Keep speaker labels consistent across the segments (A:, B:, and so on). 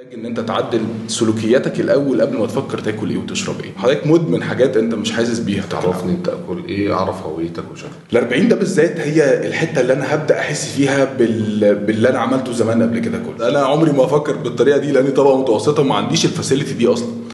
A: محتاج ان انت تعدل سلوكياتك الاول قبل ما تفكر تاكل ايه وتشرب ايه. حضرتك مدمن حاجات انت مش حاسس بيها.
B: تعرفني انت تاكل ايه، اعرف هويتك وشكلك.
A: ال40 ده بالذات هي الحتة اللي انا هبدا احس فيها باللي انا عملته زمان قبل كده كله. انا عمري ما افكر بالطريقة دي لاني طبقه متوسطه وما عنديش ال facility دي اصلا.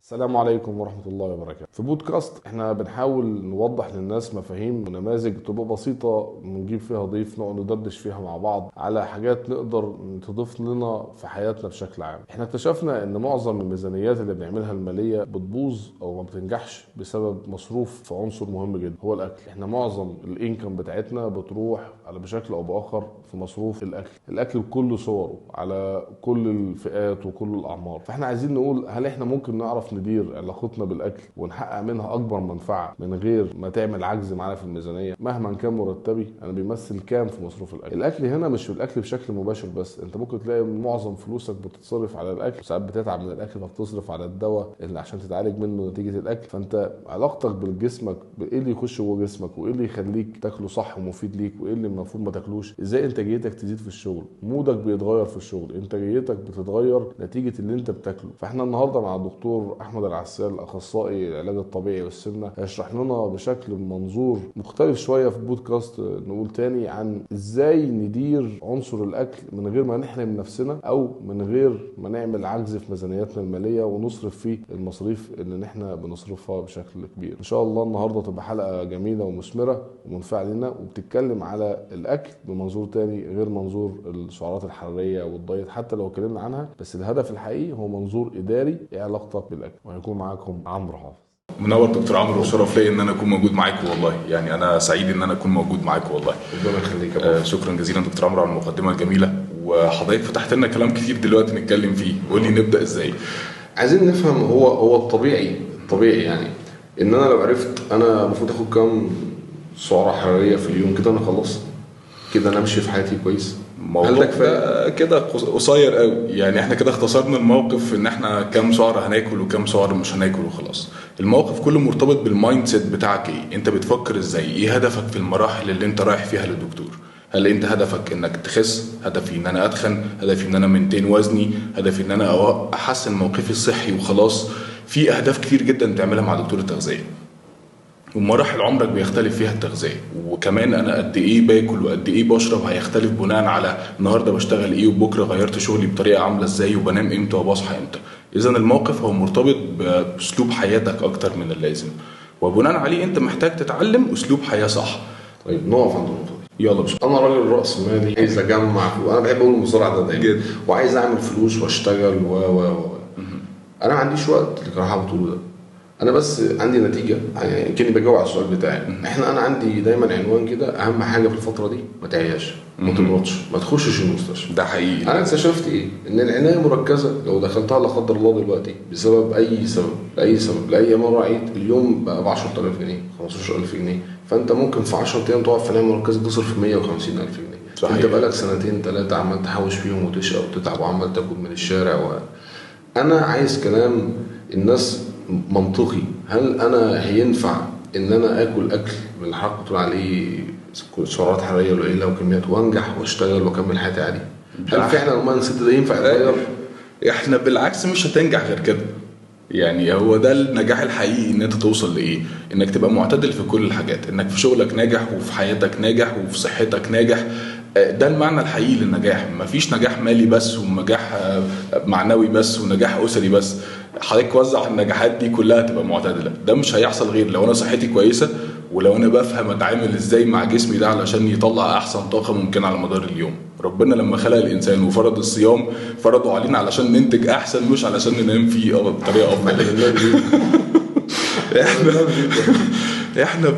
B: السلام عليكم ورحمة الله وبركاته. في بودكاست احنا بنحاول نوضح للناس مفاهيم ونماذج تبقى بسيطة، نجيب فيها ضيف نقعد ندردش فيها مع بعض على حاجات نقدر تضيف لنا في حياتنا بشكل عام. احنا اكتشفنا ان معظم الميزانيات اللي بنعملها المالية بتبوظ او ما بتنجحش بسبب مصروف في عنصر مهم جدا هو الاكل. احنا معظم ال income بتاعتنا بتروح على بشكل او باخر في مصروف الاكل، الاكل بكل صوره على كل الفئات وكل الاعمار. فاحنا عايزين نقول هل احنا ممكن نعرف ندير علاقتنا بالاكل ونحقق منها اكبر منفعه من غير ما تعمل عجز معانا في الميزانية؟ مهما كان مرتبي انا بيمثل كام في مصروف الاكل؟ الاكل هنا مش الاكل بشكل مباشر بس، انت ممكن تلاقي معظم فلوسك بتتصرف على الاكل، ساعات بتتعب من الاكل فبتصرف على الدواء اللي عشان تتعالج منه نتيجة الاكل. فانت علاقتك بالجسمك، بايه اللي يخش جوه جسمك وايه اللي يخليك تاكله صح ومفيد ليك وايه اللي المفروض ما تاكلوش، ازاي انتاجيتك تزيد في الشغل، mood ك بيتغير في الشغل، انتاجيتك بتتغير نتيجة اللي انت بتاكله. فاحنا النهارده مع الدكتور احمد العسال اخصائي العلاج الطبيعي والسمنه هيشرح لنا بشكل منظور مختلف شوية في بودكاست نقول تاني عن ازاي ندير عنصر الاكل من غير ما نحرم نفسنا او من غير ما نعمل عجز في ميزانياتنا المالية ونصرف فيه المصاريف اللي احنا بنصرفها بشكل كبير. ان شاء الله النهارده تبقى حلقة جميلة ومثمره ومنفعه لنا وبتتكلم على الاكل بمنظور تاني غير منظور السعرات الحرارية والدايت حتى لو اتكلمنا عنها، بس الهدف الحقيقي هو منظور اداري، ايه علاقتك بالاكل. وهيكون معاكم عمرو حافظ.
A: منور دكتور عمرو، وشرف ليا ان انا اكون موجود معاكم والله. يعني انا سعيد ان انا اكون موجود معاكم والله.
B: ربنا يخليك.
A: شكرا جزيلا دكتور عمرو على المقدمة الجميلة، وحضرتك فتحت لنا كلام كتير دلوقتي نتكلم فيه. قول لي نبدا ازاي؟
B: عايزين نفهم هو الطبيعي يعني ان انا لو عرفت انا المفروض اخد كام سعره حرارية في اليوم كده انا خلاص كده انا امشي في حياتي كويس.
A: هل ده كفاية؟ كده قصير قوي يعني. احنا كده اختصرنا الموقف ان احنا كام سعر هناكل وكام سعر مش هناكل وخلاص. الموقف كله مرتبط بال mindset بتاعك، ايه انت بتفكر ازاي، ايه هدفك في المراحل اللي انت رايح فيها للدكتور. هل انت هدفك انك تخس؟ هدفي ان انا اتخن؟ هدفي ان انا maintain وزني؟ هدفي ان انا احسن موقفي الصحي وخلاص؟ في اهداف كتير جدا تعملها مع دكتور التغذية، ومراحل عمرك بيختلف فيها التغذية. وكمان انا قد ايه باكل وقد ايه بشرب هيختلف بناء على النهارده بشتغل ايه وبكره غيرت شغلي بطريقة عامله ازاي وبنام امتى وبصحى امتى. اذا الموقف هو مرتبط باسلوب حياتك اكتر من اللازم، وبناء عليه انت محتاج تتعلم اسلوب حياة صح.
B: طيب نقف عند النقطة دي.
A: يلا بس.
B: انا راجل راس مالي عايز اجمع، وانا بحب اقول المزارع ده دايما، وعايز اعمل فلوس واشتغل و انا ما عنديش وقت اللي حضرتك بتقوله ده. انا بس عندي نتيجة، يعني كاني بجاوب على السؤال بتاعي. انا عندي دايما عنوان كده، اهم حاجة في الفترة دي ما تعياش، ما تمرضش، ما تخشش المستشفى.
A: ده حقيقي.
B: انا اكتشفت ايه؟ ان العناية المركزة لو دخلتها لا قدر الله دلوقتي بسبب اي سبب لاي سبب لاي مرة عيت اليوم بقى ب 10000 جنيه 15000 جنيه، فانت ممكن في 10 ايام تقعد في عناية مركزه تصرف 150000 جنيه. صحيح. انت بقالك سنتين ثلاثة عمال تحوش فيهم وتشقى وتتعب وعمال تاكل من الشارع انا عايز كلام الناس منطقي. هل انا هينفع ان انا اكل اكل من اللي حضرتك بتقول عليه سعرات حرارية قليله وكميات وانجح واشتغل واكمل حياتي عادي؟ هل فعلا ال mindset ده ينفع يتغير؟
A: احنا بالعكس مش هتنجح غير كده. يعني هو ده النجاح الحقيقي، ان انت توصل لايه؟ انك تبقى معتدل في كل الحاجات، انك في شغلك ناجح وفي حياتك ناجح وفي صحتك ناجح. ده المعنى الحقيقي للنجاح. مفيش نجاح مالي بس ونجاح معنوي بس ونجاح أسري بس. حضرتك وزع النجاحات دي كلها تبقى معتدلة. ده مش هيحصل غير لو أنا صحتي كويسة، ولو أنا بفهم أتعامل إزاي مع جسمي ده علشان يطلع أحسن طاقة ممكن على مدار اليوم. ربنا لما خلق الإنسان وفرض الصيام فرضه علينا علشان ننتج أحسن، مش علشان ننام فيه بطريقة أفضل. احنا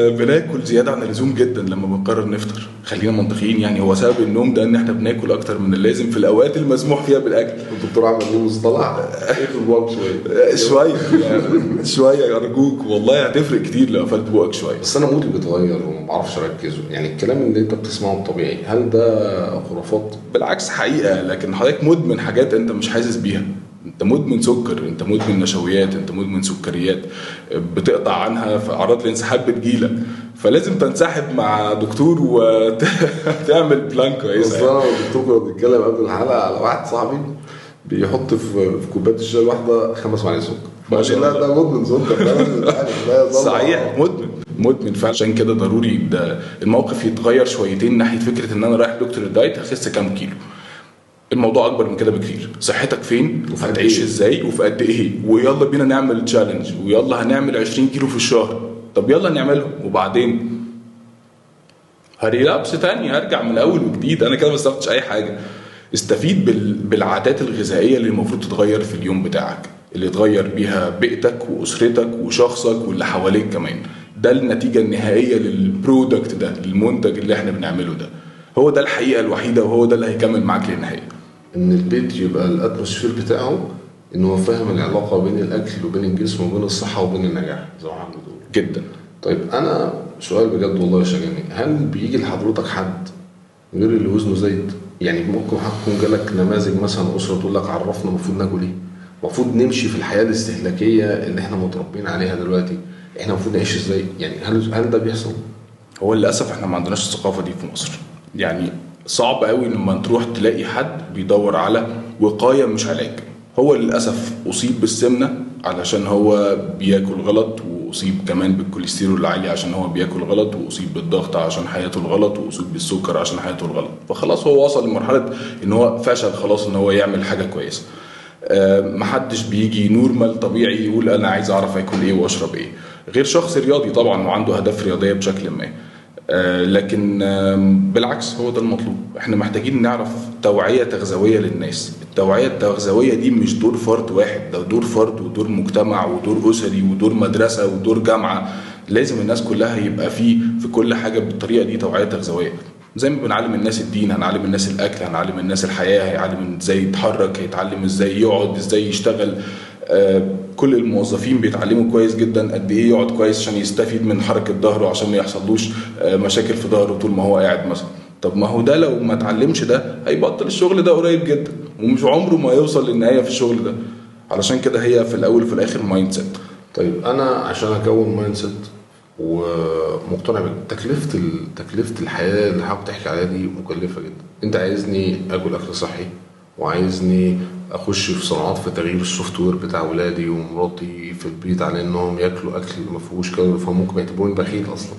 A: بناكل زيادة عن اللزوم جدا لما بنقرر نفطر. خلينا منطقيين، يعني هو سبب النوم ده ان احنا بناكل اكتر من اللازم في الاوقات المسموح فيها بالاكل.
B: الدكتور عمل لي مصطلح اقفل بقك
A: شوية شوية شوية ارجوك، والله هتفرق كتير لو قفلت بقك شوية.
B: بس انا مودي بيتغير وما بعرفش اركز. يعني الكلام اللي انت بتسمعه الطبيعي هل ده خرافات؟
A: بالعكس حقيقة، لكن حضرتك مدمن حاجات انت مش حاسس بيها. انت مدمن سكر، انت مدمن نشويات، انت مدمن سكريات، بتقطع عنها فاعراض الانسحاب بتجيلك، فلازم تنسحب مع دكتور وتعمل plan كويس.
B: اصل انا والدكتور كنا بنتكلم قبل الحلقة على واحد صاحبي بيحط في كوباية الشاي الواحدة 5 معالق سكر. لا ده مدمن سكر، ده
A: صحيح مدمن فعلا. عشان كده ضروري ده الموقف يتغير شويتين ناحية فكرة ان انا رايح دكتور ال diet هخس كام كيلو. الموضوع اكبر من كده بكتير. صحتك فين، وهتعيش ازاي، وفي قد ايه، ويلا بينا نعمل challenge، ويلا هنعمل 20 كيلو في الشهر، طب يلا نعمله، وبعدين ه relapse تاني، هرجع من الاول وجديد، انا كده ما استفدتش اي حاجة. استفيد بالعادات الغذائية اللي المفروض تتغير في اليوم بتاعك، اللي تغير بيها بيئتك واسرتك وشخصك واللي حواليك كمان. ده النتيجة النهائية لل product ده، للمنتج اللي احنا بنعمله ده. هو ده الحقيقة الوحيدة، وهو ده اللي هيكمل معاك للنهاية.
B: ان البيت يبقى ال atmosphere بتاعه ان هو فاهم العلاقة بين الاكل وبين الجسم وبين الصحة وبين النجاح زي ما حضرتك بتقول
A: جدا.
B: طيب انا سؤال بجد والله شاغلني، هل بيجي لحضرتك حد غير اللي وزنه زايد؟ يعني ممكن حضرتك يكون جالك نماذج مثلا اسره تقول لك عرفنا المفروض ناكل ايه، المفروض نمشي في الحياة الاستهلاكية اللي احنا متربيين عليها دلوقتي، احنا المفروض نعيش ازاي؟ يعني هل ده بيحصل؟
A: هو للاسف احنا ما عندناش الثقافة دي في مصر. يعني صعب قوي لما تروح تلاقي حد بيدور على وقاية مش علاج. هو للاسف اصيب بالسمنه علشان هو بياكل غلط، واصيب كمان بالكوليسترول العالي عشان هو بياكل غلط، واصيب بالضغط عشان حياته الغلط، واصيب بالسكر عشان حياته الغلط. فخلاص هو وصل لمرحلة ان هو فشل خلاص ان هو يعمل حاجة كويسة. محدش بيجي normal طبيعي يقول انا عايز اعرف اكل ايه واشرب ايه، غير شخص رياضي طبعا وعنده اهداف رياضية بشكل ما. لكن بالعكس هو ده المطلوب. احنا محتاجين نعرف توعية تغذوية للناس. التوعية التغذوية دي مش دور فرد واحد، ده دور فرد ودور مجتمع ودور أسري ودور مدرسة ودور جامعة. لازم الناس كلها يبقى في كل حاجة بالطريقة دي توعية تغذوية. زي ما بنعلم الناس الدين، هنعلم الناس الأكل، هنعلم الناس الحياة، هيعلم ازاي يتحرك، هيتعلم ازاي يقعد، ازاي يشتغل. كل الموظفين بيتعلموا كويس جدا قد ايه يقعد كويس عشان يستفيد من حركة ظهره، عشان ما يحصلوش مشاكل في ظهره طول ما هو قاعد مثلا. طب ما هو ده لو ما اتعلمش ده هيبطل الشغل ده قريب جدا، ومش عمره ما يوصل للنهاية في الشغل ده. علشان كده هي في الاول وفي الاخر mindset.
B: طيب انا عشان اكون mindset ومقتنع بتكلفه تكلفة الحياة اللي حضرتك بتحكي عليها دي مكلفة جدا. انت عايزني اكل اكل صحي، وعايزني اخش في صناعات في تغيير ال software بتاع ولادي ومراتي في البيت على انهم ياكلوا اكل ما فيهوش كالوري، فممكن يعتبروني بخيل اصلا.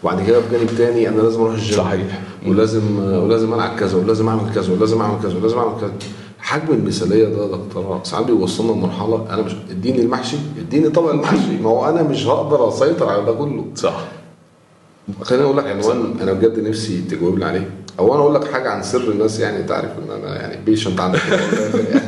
B: وبعد كده بجانب تاني انا لازم اروح الجيم،
A: صحيح،
B: ولازم العب كذا، ولازم اعمل كذا، ولازم اعمل كذا، ولازم اعمل كذا. حجم المثالية ده يا دكتور ساعات بيوصلنا لمرحلة انا مش اديني المحشي، اديني طبق المحشي، ما هو انا مش هقدر اسيطر على ده كله.
A: صح.
B: خليني اقول لك عنوان انا بجد نفسي تجاوب لي عليه، او انا اقول لك حاجة عن سر الناس. يعني انت عارف ان انا يعني patient عندك يعني.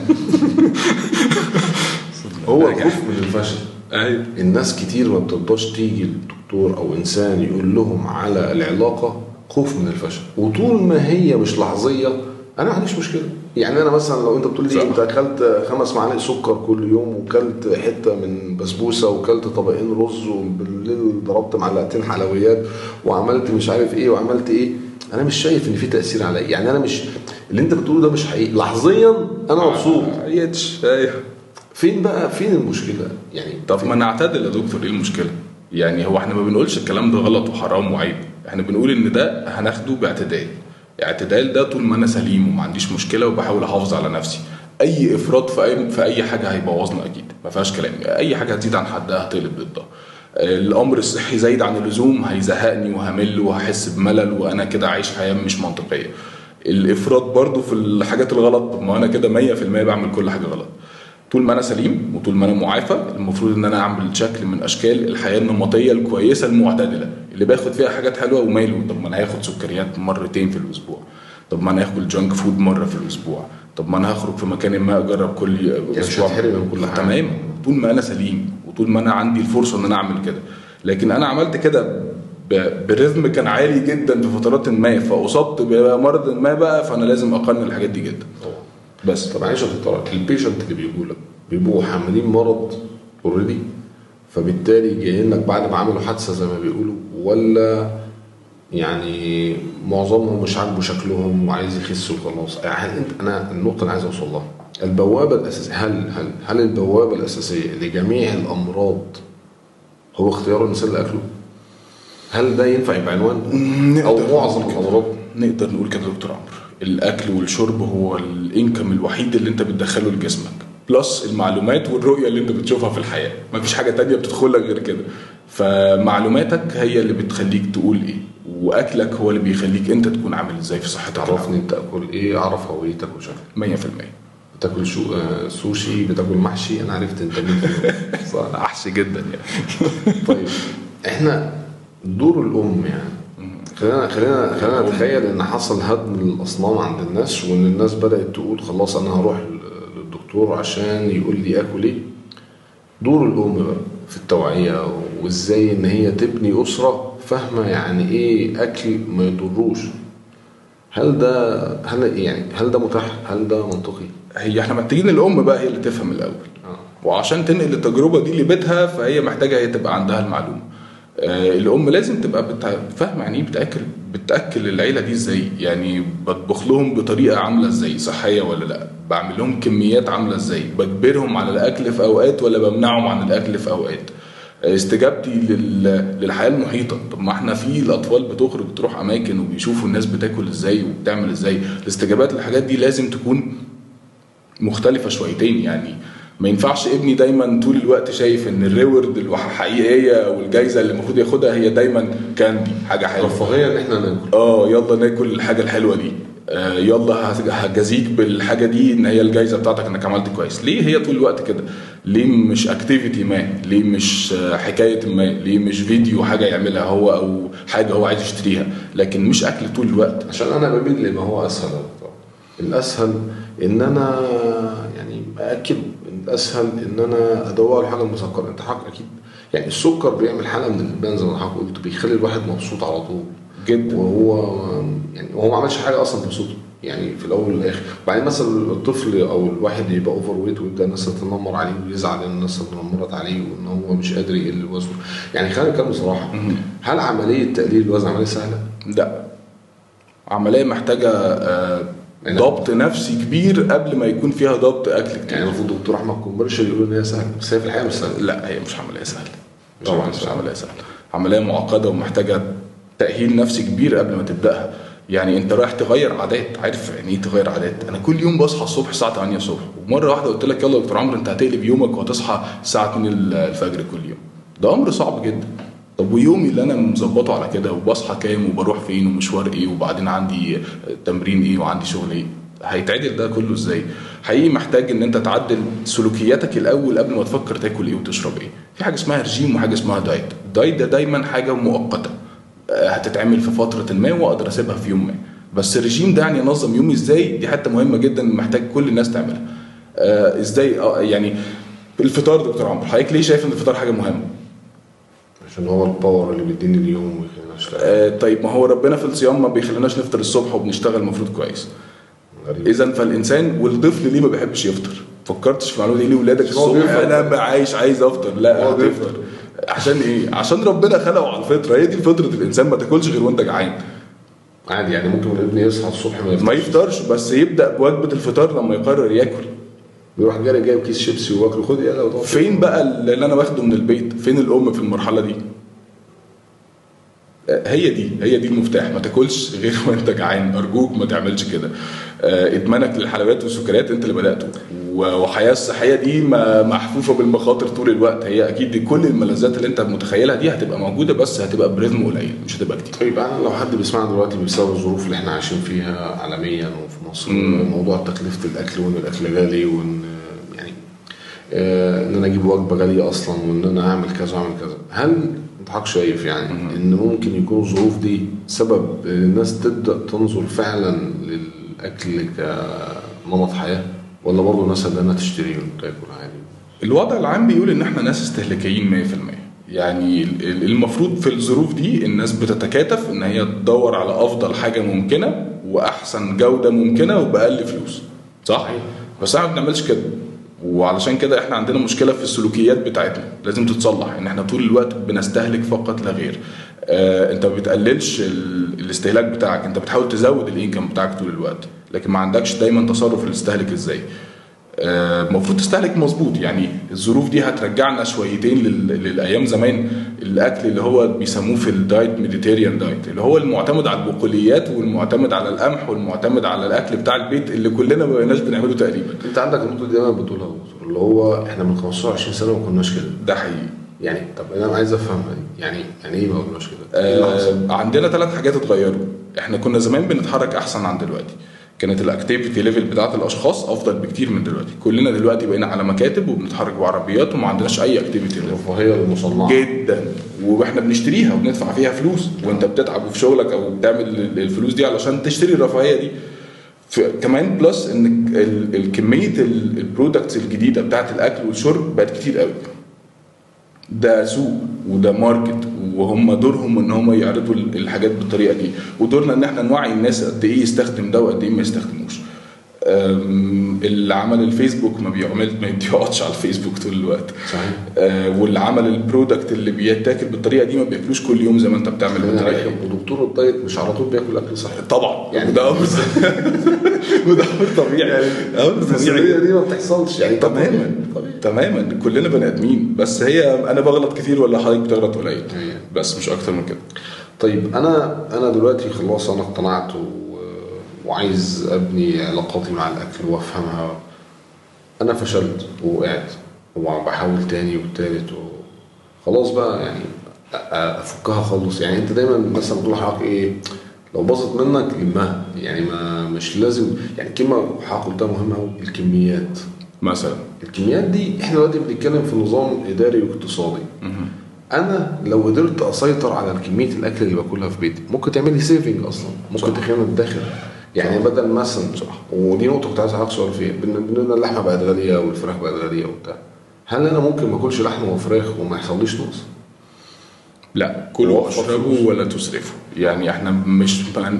B: هو الخوف من الفشل.
A: ايوه،
B: الناس كتير ما بترضاش تيجي للدكتور او انسان يقول لهم على العلاقة، خوف من الفشل. وطول ما هي مش لحظيه انا ما عنديش مشكلة. يعني انا مثلا لو انت بتقول لي انت اكلت 5 معالق سكر كل يوم، وكلت حتة من بسبوسه، وكلت طبقين رز، وبالليل ضربت معلقتين حلويات، وعملت مش عارف ايه وعملت ايه، انا مش شايف ان في تاثير عليا. يعني انا مش اللي انت بتقوله ده مش حقيقي لحظيا، انا مبسوط.
A: ايوه،
B: فين بقى فين المشكلة يعني؟
A: طب ما نعتدل يا دكتور، ايه المشكلة؟ يعني هو احنا ما بنقولش الكلام ده غلط وحرام وعيب، احنا بنقول ان ده هناخده باعتدال. اعتدال ده طول ما انا سليم وما عنديش مشكلة وبحاول احافظ على نفسي. اي افراط في اي حاجة هيبوظنا اكيد، ما فيهاش كلام. اي حاجة هتزيد عن حدها هتقلب ضدها. الامر الصحي زايد عن اللزوم هيزهقني وهمل وهحس بملل، وانا كده عايش حياة مش منطقية. الافراط برضو في الحاجات الغلط، ما انا كده 100% بعمل كل حاجة غلط. طول ما انا سليم وطول ما انا معافى المفروض ان انا اعمل شكل من اشكال الحياة النمطية الكويسة المعتدلة اللي باخد فيها حاجات حلوة وماله. طب ما انا هاخد سكريات مرتين في الاسبوع، طب ما انا هاكل junk food مرة في الاسبوع، طب ما انا هخرج في مكان ما اجرب كل اسبوع،
B: مش هتحرم من كل حاجة.
A: تمام، طول ما انا سليم وطول ما انا عندي الفرصة ان انا اعمل كده. لكن انا عملت كده ب rhythm كان عالي جدا في فترات ما، فاصبت بمرض ما بقى، فانا لازم اقنن الحاجات دي جدا. بس
B: طب معلش يا دكتور، ال patient اللي بيجوا لك بيبقوا حاملين مرض already، فبالتالي جايين لك بعد ما عملوا حادثه زي ما بيقولوا، ولا يعني معظمهم مش عاجبه شكلهم وعايز يخس وخلاص؟ يعني انت، انا النقطة اللي عايز اوصل لها، البوابة الاساسية، هل البوابة الاساسية لجميع الامراض هو اختيار الانسان لاكله؟ هل ده ينفع يبقى عنوان او معظم الامراض؟
A: نقدر نقول كده دكتور عمرو، الاكل والشرب هو ال income الوحيد اللي انت بتدخله لجسمك، plus المعلومات والرؤية اللي انت بتشوفها في الحياة، مفيش حاجة تانية بتدخلك غير كده. فمعلوماتك هي اللي بتخليك تقول ايه، واكلك هو اللي بيخليك انت تكون عامل ازاي في صحتك.
B: عرفني انت تاكل ايه، اعرف هويتك وشكلك.
A: 100%.
B: بتاكل شو سوشي، بتاكل محشي، انا عرفت انت مين فيهم.
A: صح، احشي جدا يعني.
B: طيب احنا دور الام يعني، خلينا نتخيل ان حصل هدم الاصنام عند الناس، وان الناس بدات تقول خلاص انا هروح للدكتور عشان يقول لي اكل ايه. دور الام بقى في التوعية، وازاي ان هي تبني اسره فاهمه يعني ايه اكل ما يضروش. هل ده متاح؟ هل ده منطقي؟
A: هي احنا محتاجين الام بقى هي اللي تفهم الاول، وعشان تنقل التجربة دي لبيتها فهي محتاجه هي تبقى عندها المعلومة. الام لازم تبقى فاهمه يعني ايه بتاكل العيلة دي ازاي، يعني بطبخ لهم بطريقة عامله ازاي، صحية ولا لا، بعمل لهم كميات عامله ازاي، بجبرهم على الاكل في اوقات ولا بمنعهم عن الاكل في اوقات، استجابتي للحياة المحيطة. طب ما احنا في الاطفال بتخرج تروح اماكن وبيشوفوا الناس بتاكل ازاي وبتعمل ازاي، الاستجابات للحاجات دي لازم تكون مختلفة شويتين. يعني ما ينفعش ابني دايما طول الوقت شايف ان ال reward الحقيقية والجايزه اللي المفروض ياخدها هي دايما candy، حاجة حلوة،
B: رفاهية ان احنا ناكل،
A: يلا ناكل الحاجة الحلوة دي، يلا هجازيك بالحاجة دي ان هي الجايزة بتاعتك انك عملت كويس. ليه هي طول الوقت كده؟ ليه مش activity ما؟ ليه مش حكاية ما؟ ليه مش فيديو حاجة يعملها هو او حاجة هو عايز يشتريها، لكن مش اكل طول الوقت؟
B: عشان انا بميل لما هو اسهل. الاسهل ان انا يعني اكل، الاسهل ان انا ادور على حاجة مسكره. انت حق اكيد يعني السكر بيعمل حاله من الادمان زي ما حضرتك قلت، بيخلي الواحد مبسوط على طول
A: جدا،
B: وهو يعني هو ما عملش حاجة اصلا تبسطه يعني في الاول والاخر. وبعدين مثلا الطفل او الواحد يبقى overweight ويبدا الناس تتنمر عليه ويزعل ان الناس تنمرت عليه وان هو مش قادر يقل وزنه. يعني خلينا نتكلم بصراحة، هل عملية تقليل الوزن عملية سهلة؟
A: لا، عملية محتاجه ضبط نفسي كبير قبل ما يكون فيها ضبط اكل كتير.
B: يعني المفروض دكتور احمد commercial يقول ان هي سهلة، بس هي في الحقيقة مش سهلة.
A: لا، هي مش عملية سهلة طبعا، مش عملية سهلة، عملية معقدة ومحتاجة تاهيل نفسي كبير قبل ما تبداها. يعني انت رايح تغير عادات، عارف يعني ايه تغير عادات؟ انا كل يوم بصحى الصبح الساعة 8 الصبح، ومرة واحدة قلت لك يلا يا دكتور عمرو انت هتقلب يومك وهتصحى الساعة 2 الفجر كل يوم، ده امر صعب جدا. طب ويومي اللي انا مظبطه على كده، وبصحى كام وبروح فين ومشوار ايه وبعدين عندي تمرين ايه وعندي شغل ايه، هيتعدل ده كله ازاي؟ حقيقي محتاج ان انت تعدل سلوكياتك الاول قبل ما تفكر تاكل ايه وتشرب ايه. في حاجة اسمها رجيم وحاجه اسمها diet. ال diet ده دايما حاجة مؤقتة هتتعمل في فترة ما واقدر اسيبها في يوم ما، بس الرجيم ده يعني انظم يومي ازاي، دي حتة مهمة جدا محتاج كل الناس تعملها. ازاي يعني الفطار دكتور عمرو، حضرتك ليه شايف ان الفطار حاجة مهمة؟
B: عشان هو ال power اللي بيديني اليوم ويخلينا نشتغل.
A: طيب ما هو ربنا في الصيام ما بيخليناش نفطر الصبح وبنشتغل المفروض كويس. اذا فالانسان والطفل ليه ما بيحبش يفطر؟ فكرتش في المعلومة دي؟ ليه ولادك الصبح انا عايز افطر؟ لا هتفطر عشان ايه؟ عشان ربنا خلقه على الفطرة، هي دي فطره الانسان، ما تاكلش غير وانت جعان.
B: عادي يعني ممكن الابن يصحى الصبح ما
A: يفطرش، بس يبدا بوجبه الفطار لما يقرر ياكل،
B: بيروح جاري جايب كيس شيبسي وواكله، خد يلا.
A: فين بقى اللي انا واخده من البيت؟ فين الام في المرحلة دي؟ هي دي المفتاح، ما تاكلش غير وانت جعان، ارجوك ما تعملش كده. ادمانك للحلويات والسكريات انت اللي بداته، وحياه الصحية دي محفوفة بالمخاطر طول الوقت. هي اكيد دي كل الملذات اللي انت متخيلها دي هتبقى موجودة، بس هتبقى ب rhythm قليل، مش هتبقى كتير.
B: طيب انا لو حد بيسمعنا دلوقتي بسبب الظروف اللي احنا عايشين فيها عالميا وفي مصر، موضوع تكلفة الاكل وان الاكل غالي، وان يعني ان انا اجيب وجبة غالية اصلا، وان انا اعمل كذا واعمل كذا، هل انت حضرتك شايف يعني ان ممكن يكون الظروف دي سبب الناس تبدا تنظر فعلا للاكل كنمط حياة، ولا برضه الناس اللي انا تشتري وتاكل عادي؟
A: الوضع العام بيقول ان احنا ناس استهلاكيين 100%. يعني المفروض في الظروف دي الناس بتتكاتف ان هي تدور على افضل حاجة ممكنة واحسن جوده ممكنة وباقل فلوس، صح؟ بس احنا ما بنعملش كده، وعلشان كده احنا عندنا مشكلة في السلوكيات بتاعتنا لازم تتصلح، ان احنا طول الوقت بنستهلك فقط لا غير. انت ما بتقللش الاستهلاك بتاعك، انت بتحاول تزود ال income بتاعك طول الوقت، لكن ما عندكش دايما تصرف الاستهلاك ازاي. المفروض تستهلك مظبوط. يعني الظروف دي هترجعنا شويتين للايام زمان، الاكل اللي هو بيسموه في ال diet Mediterranean diet، اللي هو المعتمد على البقوليات والمعتمد على القمح والمعتمد على الاكل بتاع البيت اللي كلنا ما بقيناش بنعمله تقريبا.
B: انت عندك النقطة دي دايما بتقولها يا دكتور، اللي هو احنا من 15 20 سنة ما كناش كده.
A: ده حقيقي.
B: يعني طب انا عايز افهم يعني ايه ما كناش كده؟
A: عندنا 3 حاجات اتغيروا. احنا كنا زمان بنتحرك احسن عن دلوقتي، كانت ال activity level بتاعت الاشخاص افضل بكتير من دلوقتي. كلنا دلوقتي بقينا على مكاتب وبنتحرك بعربيات وما عندناش اي activity level.
B: الرفاهية المصنعة
A: جدا، واحنا بنشتريها وبندفع فيها فلوس، وانت بتتعب في شغلك او بتعمل الفلوس دي علشان تشتري الرفاهية دي. كمان plus ان الكمية ال products الجديدة بتاعت الاكل والشرب بقت كتير قوي. ده سوق وده market، وهم دورهم ان هم يعرضوا الحاجات بالطريقة دي، ودورنا ان احنا نوعي الناس قد ايه يستخدم ده وقد ايه ما يستخدموش. اللي عمل الفيسبوك ما بيقعدش على الفيسبوك طول الوقت.
B: صحيح.
A: واللي عمل ال product اللي بيتاكل بالطريقة دي ما بياكلوش كل يوم زي ما انت بتعمل بالطريقة دي.
B: ودكتور ال diet مش على طول بياكل اكل صحي
A: طبعا يعني، وده امر وده امر طبيعي يعني. امر
B: طبيعي دي ما بتحصلش يعني.
A: تماما تماما، كلنا بني ادمين، بس هي انا بغلط كتير ولا حضرتك بتغلط قليل، بس مش اكتر من كده.
B: طيب انا دلوقتي خلاص انا اقتنعت وعايز ابني علاقاتي مع الاكل وافهمها. انا فشلت ووقعت وبحاول تاني والتالت وخلاص بقى، يعني افكها خالص. يعني انت دايما مثلا بتقول لحضرتك ايه، لو باظت منك لمها، يعني ما مش لازم. يعني كلمة حضرتك قلتها مهمة قوي، الكميات
A: مثلا.
B: الكميات دي احنا دلوقتي بنتكلم في نظام اداري واقتصادي. انا لو قدرت اسيطر على كمية الاكل اللي باكلها في بيتي ممكن تعمل لي saving اصلا، ممكن تخلينا ندخر يعني. بدل مثلا، صح، ودي نقطة كنت عايز اسالك سؤال فيها، بالنسبة اللحمة بقت غالية والفراخ بقت غالية وبتاع، هل انا ممكن ما اكلش لحمه وفراخ وما يحصليش نقص؟
A: لا، كلوا واشربوا ولا تسرفوا. يعني احنا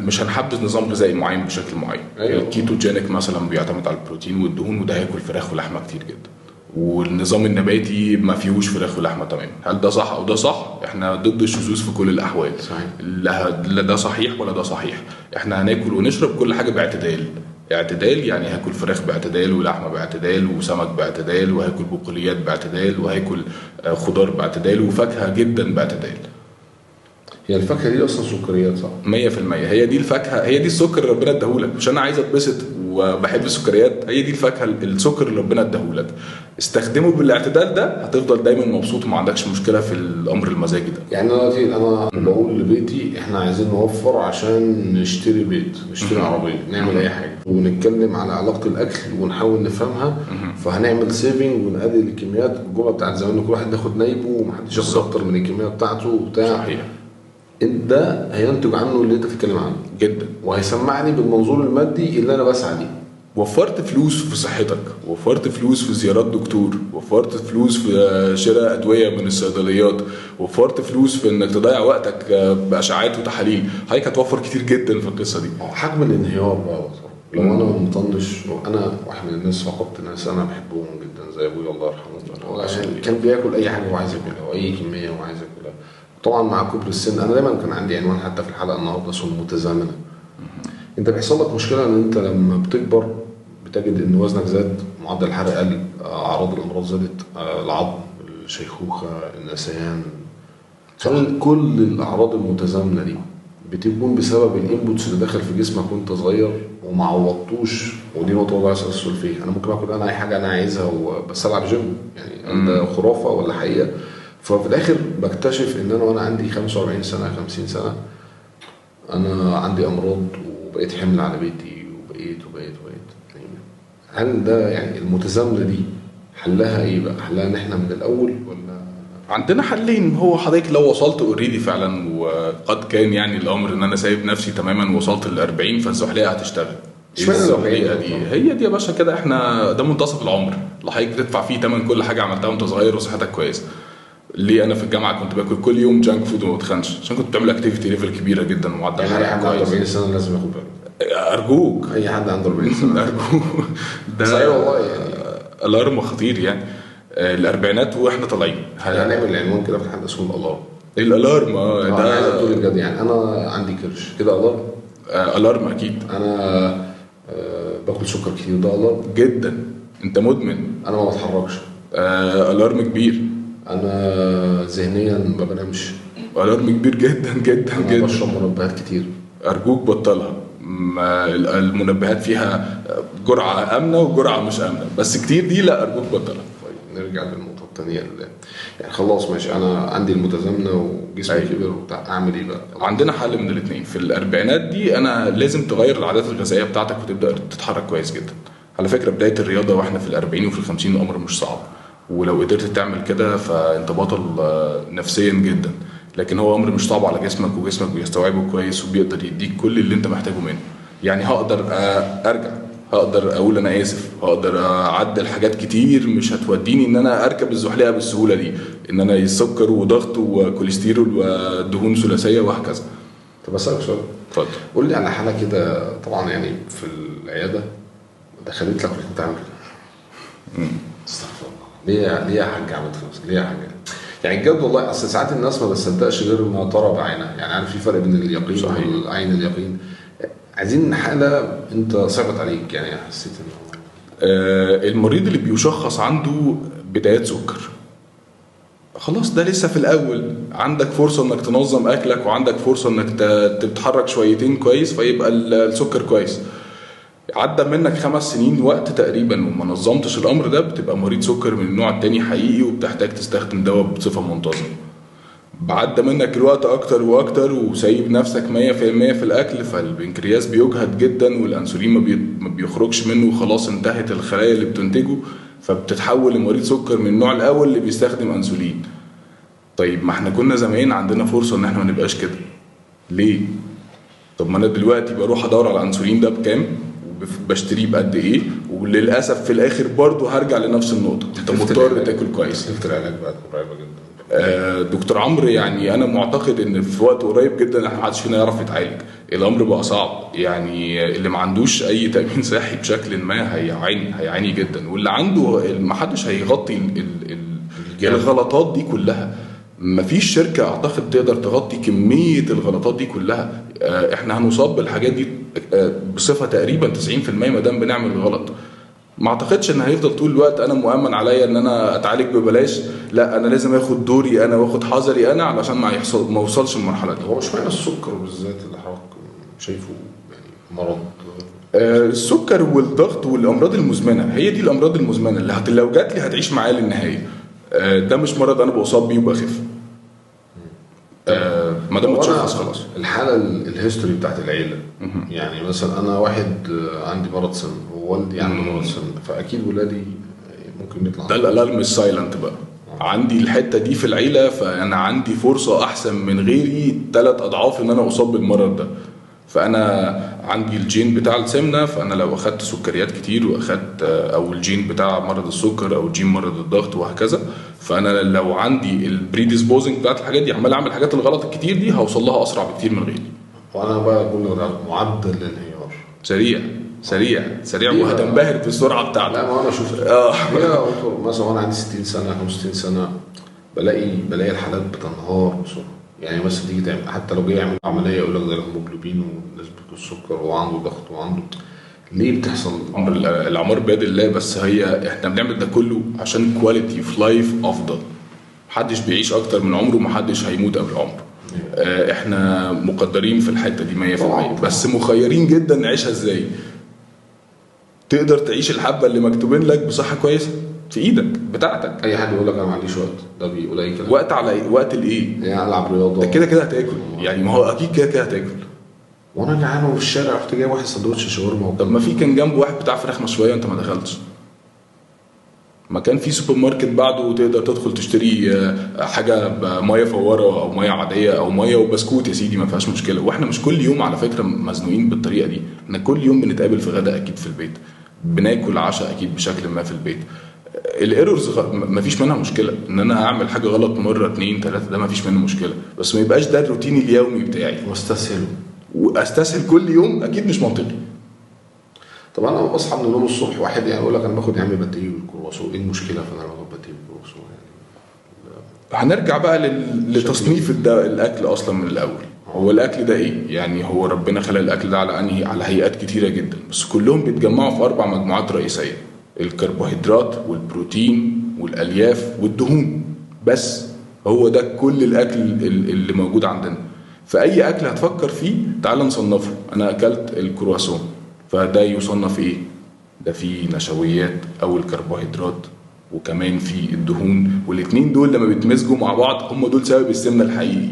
A: مش هنحدد نظام غذائي معين بشكل معين. أيوة. ال ketogenic مثلا بيعتمد على البروتين والدهون، وده هياكل فراخ ولحمه كتير جدا. والنظام النباتي ما فيهوش فراخ ولحمه تمام. هل ده صح او ده صح؟ احنا ضد الشذوذ في كل الاحوال.
B: صحيح.
A: لا ده صحيح ولا ده صحيح. احنا هناكل ونشرب كل حاجة باعتدال. اعتدال يعني هاكل فراخ باعتدال ولحمه باعتدال وسمك باعتدال، وهاكل بقوليات باعتدال، وهاكل خضار باعتدال، وفاكهة جدا باعتدال.
B: هي الفاكهة دي اصلا سكريات صح؟
A: 100%. هي دي الفاكهة، هي دي السكر اللي ربنا اداهولك. مش انا عايز اتبسط وبحب السكريات، هي دي الفاكهة، السكر اللي ربنا اداهولك. استخدمه بالاعتدال ده هتفضل دايما مبسوط وما عندكش مشكلة في الامر المزاجي ده.
B: يعني دلوقتي انا بقول لبيتي احنا عايزين نوفر عشان نشتري بيت، نشتري عربية، نعمل اي حاجة، ونتكلم على علاقة الاكل ونحاول نفهمها. فهنعمل saving ونقلل الكميات. الجملة بتاعت زمان كل واحد ياخد نايبه ومحدش ياخد اكتر من الكمية بتاعته وبتاع.
A: صحيح.
B: ده هينتج عنه اللي انت بتتكلم عنه
A: جدا،
B: وهيسمعني بالمنظور المادي اللي انا بسعى ليه.
A: وفرت فلوس في صحتك، وفرت فلوس في زيارات دكتور، وفرت فلوس في شراء ادوية من الصيدليات، وفرت فلوس في انك تضيع وقتك باشعاعات وتحاليل. حضرتك هتوفر كتير جدا في القصة دي.
B: حجم الانهيار بقى لو انا مطنش، انا واحد من الناس فقدت ناس انا بحبهم جدا زي ابويا الله يرحمه، عشان كان بياكل اي حاجة هو عايز ياكلها واي كمية هو عايز ياكلها. طبعا مع كبر السن، انا دايما كان عندي عنوان حتى في الحلقة النهارده اسمه المتزامنه. انت بيحصل لك مشكلة ان انت لما بتكبر بتجد ان وزنك زاد، معدل الحرق قل، اعراض الامراض زادت، العظم، الشيخوخة، النسيان. هل كل الاعراض المتزامنه دي بتكون بسبب ال inputs اللي دخل في جسمك وانت صغير وما عوضتوش؟ ودي نقطة والله عايز اسال فيها. انا ممكن اكل انا اي حاجة انا عايزها بس العب جيم، يعني ده خرافه ولا حقيقة؟ ففي الاخر بكتشف ان انا وانا عندي 45 سنة 50 سنة انا عندي امراض وبقيت حمل على بيتي وبقيت وبقيت وبقيت. يعني هل ده يعني المتزامنه دي حلها ايه بقى؟ حلها ان احنا من الاول ولا
A: عندنا حلين؟ هو حضرتك لو وصلت already فعلا، وقد كان يعني الامر ان انا سايب نفسي تماما وصلت لل40، فالزحليقه هتشتغل. الزحليقه دي هي دي يا باشا كده، احنا ده منتصف العمر اللي حضرتك بتدفع فيه ثمن كل حاجة عملتها وانت صغير وصحتك كويسة. ليه انا في الجامعة كنت باكل كل يوم junk food وما بتخنش؟ عشان كنت بتعمل activity level كبيرة جدا ومعدل
B: يعني حرق كويس. 40 سنة لازم ياخد باله،
A: ارجوك
B: اي حد عنده 40 سنة
A: ارجوك، ده
B: صحيح والله يعني
A: alarm خطير يعني. الاربعينات واحنا طالعين
B: هنعمل العنوان كده في الحلقة اسمه ال alarm.
A: ال alarm ده
B: عايز اقول بجد يعني انا عندي كرش كده alarm،
A: alarm اكيد.
B: انا باكل سكر كتير ده alarm
A: جدا. انت مدمن.
B: انا ما بتحركش.
A: alarm كبير.
B: انا ذهنيا ما بنامش.
A: alarm كبير جدا جدا
B: انا
A: جدا.
B: بشرب منبهات كتير.
A: ارجوك بطلها. المنبهات فيها جرعة امنه وجرعه مش امنه، بس كتير دي لا، ارجوك بطلها.
B: طيب نرجع للنقطة الثانية، يعني خلاص ماشي انا عندي المتزامنه وجسمي
A: أيوة.
B: كبر وبتاع، اعمل ايه بقى؟
A: عندنا حل من الاثنين. في الاربعينات دي انا لازم تغير العادات الغذائية بتاعتك وتبدا تتحرك كويس جدا. على فكرة بداية الرياضة واحنا في ال40 وفي ال50 الامر مش صعب، ولو قدرت تعمل كده فانت بطل نفسيا جدا. لكن هو امر مش صعب على جسمك، وجسمك بيستوعبه كويس وبيقدر يديك كل اللي انت محتاجه منه. يعني هقدر ارجع، هقدر اقول انا اسف، هقدر اعدل حاجات كتير مش هتوديني ان انا اركب الزحليقه بالسهولة دي، ان انا السكر وضغط وكوليسترول ودهون ثلاثية وهكذا.
B: طب اسالك سؤال.
A: اتفضل.
B: قول لي على حاله كده، طبعا يعني في العيادة دخلت لك انت عامل كده، استغفر الله، ليه يا حاج عملت فلوس؟ ليه يا حاج؟ يعني بجد والله، اصل ساعات الناس ما بتصدقش غير ما ترى بعينها. يعني عارف في فرق بين اليقين والعين اليقين. عايزين حاله انت صعبت عليك، يعني حسيت انه
A: المريض اللي بيشخص عنده بدايات سكر، خلاص ده لسه في الاول، عندك فرصة انك تنظم اكلك وعندك فرصة انك تتحرك شويتين كويس فيبقى السكر كويس. عدى منك 5 سنين وقت تقريبا وما نظمتش الامر ده، بتبقى مريض سكر من النوع التاني حقيقي وبتحتاج تستخدم دواء بصفة منتظمة. بعدى منك الوقت اكتر واكتر وسايب نفسك 100% في الاكل، فالبنكرياس بيجهد جدا والانسولين ما بيخرجش منه وخلاص انتهت الخلايا اللي بتنتجه، فبتتحول لمريض سكر من النوع الاول اللي بيستخدم انسولين. طيب ما احنا كنا زمان عندنا فرصة ان احنا ما نبقاش كده، ليه؟ طب ما انا دلوقتي بروح ادور على الانسولين ده بكام وبشتريه بقد ايه، وللاسف في الاخر برضو هرجع لنفس النقطة، انت مضطر تاكل كويس.
B: تكلفة العلاج بقت مرعبة جدا.
A: دكتور عمرو، يعني انا معتقد ان في وقت قريب جدا احنا محدش فينا يعرف يتعالج، الامر بقى صعب. يعني اللي ما عندوش اي تامين صحي بشكل ما هيعاني جدا، واللي عنده ما حدش هيغطي الغلطات دي كلها. مفيش شركة اعتقد تقدر تغطي كمية الغلطات دي كلها. احنا هنصاب بالحاجات دي بصفة تقريبا 90% ما دام بنعمل الغلط. ما اعتقدش ان هيفضل طول الوقت انا مؤمن عليا ان انا اتعالج ببلاش، لا انا لازم اخد دوري انا واخد حذري انا علشان ما اوصلش للمرحلة دي.
B: هو مش معنى السكر بالذات اللي حضرتك شايفه يعني مرض؟
A: السكر والضغط والامراض المزمنة، هي دي الامراض المزمنة اللي لو جات لي هتعيش معايا للنهاية. ده مش مرض انا بصاب بيه وبخف. ما دام اتشخص خلاص.
B: الحالة ال history بتاعت العيلة، يعني مثلا انا واحد عندي مرض سن ووالدي عنده مرض سن، فاكيد ولادي ممكن يطلع
A: ده ال alarm ال silent بقى. عندي الحتة دي في العيلة، فانا عندي فرصة احسن من غيري 3 اضعاف ان انا اصاب بالمرض ده. فانا عندي الجين بتاع السمنة، فانا لو اخدت سكريات كتير واخدت او الجين بتاع مرض السكر او جين مرض الضغط وهكذا، فانا لو عندي ال predisposing بتاعت الحاجات دي، عمال اعمل الحاجات الغلط الكتير دي، هوصل لها اسرع بكتير من غيري.
B: وانا بقى بقول معدل الانهيار
A: سريع سريع سريع، وهتنبهر بالسرعة بتاعته.
B: لا ما انا شفت مثلا وانا عندي 60 سنة 65 سنة بلاقي الحالات بتنهار بسرعة. يعني مثلا تيجي تعمل، حتى لو جاي يعمل عملية يقول لك ده الهيموجلوبين ونسبه السكر وعنده ضغط وعنده، ليه بتحصل؟
A: العمر بيد الله، بس هي احنا بنعمل ده كله عشان quality of life افضل. محدش بيعيش اكتر من عمره، ومحدش هيموت قبل عمره. احنا مقدرين في الحتة دي 100%، بس مخيرين جدا نعيشها ازاي. تقدر تعيش الحبة اللي مكتوبين لك بصحة كويسة في ايدك بتاعتك.
B: اي حد يقول لك انا ما عنديش وقت، ده بيقول اي كلام.
A: وقت على ايه؟ وقت الايه؟
B: يعني العب رياضة،
A: ده كده كده هتاكل، يعني ما هو اكيد كده كده هتاكل.
B: وانا جعان وفي الشارع رحت جايب واحد سندوتش شاورما.
A: طب ما في كان جنبه واحد بتاع فراخ مشوية وانت ما دخلتش. ما كان في سوبر ماركت بعده وتقدر تدخل تشتري حاجة بميه فواره او مية عادية او مية وبسكوت يا سيدي، ما فيهاش مشكلة. واحنا مش كل يوم على فكرة مزنوقين بالطريقة دي، احنا كل يوم بنتقابل في غدا اكيد في البيت، بناكل عشاء اكيد بشكل ما في البيت. ال errors ما فيش منها مشكلة، ان انا اعمل حاجة غلط مرة 2 3 ده ما فيش منه مشكلة، بس ما يبقاش ده الروتين اليومي بتاعي
B: واستسهله
A: واستسهل كل يوم، اكيد مش منطقي.
B: طب انا بصحى من النوم الصبح واحد يعني يقول لك انا باخد يا عم باتيه والكرواسون، ايه المشكلة في ان انا باخد باتيه والكرواسون؟
A: يعني هنرجع بقى لتصنيف الاكل اصلا من الاول. هو الاكل ده ايه؟ يعني هو ربنا خلق الاكل ده على انهي، على هيئات كتيرة جدا، بس كلهم بيتجمعوا في 4 مجموعات رئيسية: الكربوهيدرات والبروتين والالياف والدهون، بس هو ده كل الاكل اللي موجود عندنا. فاي اكل هتفكر فيه تعال نصنفه. انا اكلت الكرواسون، فده يصنف ايه؟ ده فيه نشويات او الكربوهيدرات وكمان فيه الدهون، والاثنين دول لما بيتمزجوا مع بعض هم دول سبب السمنة الحقيقي.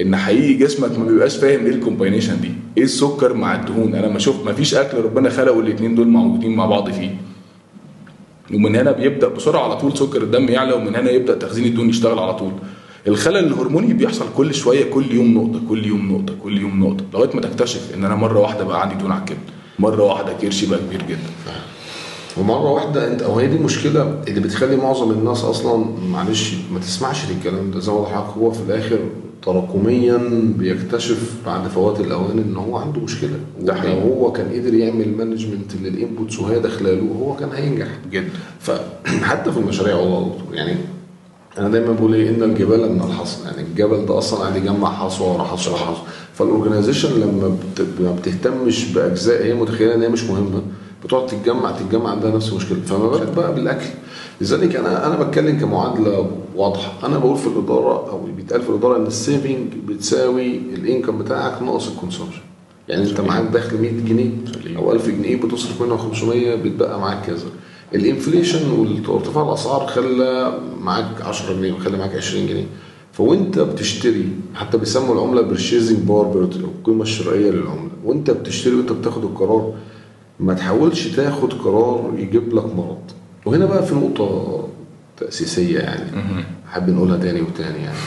A: ان حقيقي جسمك ما بيبقاش فاهم ايه ال combination دي، ايه السكر مع الدهون. انا ما شوف ما فيش اكل ربنا خلقه الاثنين دول موجودين مع بعض فيه. ومن هنا بيبدا بسرعة على طول سكر الدم يعلى، ومن هنا يبدا تخزين الدهون يشتغل على طول. الخلل الهرموني بيحصل كل شوية، كل يوم نقطة، كل يوم نقطة، كل يوم نقطة، لغاية ما تكتشف ان انا مرة واحدة بقى عندي دهون على الكبد، مرة واحدة كرشي بقى كبير جدا.
B: ومرة واحدة انت، او هي دي المشكلة اللي بتخلي معظم الناس اصلا معلش ما تسمعش للكلام ده. زي ما حضرتك، هو في الاخر تراكميا بيكتشف بعد فوات الاوان ان هو عنده مشكلة.
A: ده حقيقي.
B: هو كان قدر يعمل management لل inputs وهي داخله هو كان هينجح
A: جدا.
B: فحتى في المشاريع والله يعني انا دايما بقول ايه، ان الجبال من الحصى. يعني الجبل ده اصلا قاعد يجمع حصوه ورا حصوه ورا حصوه. فال organization لما ما بتهتمش باجزاء هي متخيله ان هي مش مهمة، بتقعد تتجمع عندها نفس المشكلة. فما بالك بقى بالاكل. لذلك انا بتكلم كمعادله واضحة. انا بقول في الادارة، او بيتقال في الادارة، ان ال saving بتساوي ال income بتاعك ناقص ال consumption. يعني انت معاك دخل 100 جنيه او 1000 جنيه، بتصرف منها 500، بتبقى معاك كذا. ال inflation وارتفاع الاسعار خلى معاك 10 جنيه وخلى معاك 20 جنيه. فوانت بتشتري، حتى بيسموا العملة purchasing power parity، القيمة الشرائية للعملة. وانت بتشتري وانت بتاخد القرار، ما تحاولش تاخد قرار يجيب لك مرض. وهنا بقى في نقطة تأسيسية يعني حابب نقولها تاني وتاني يعني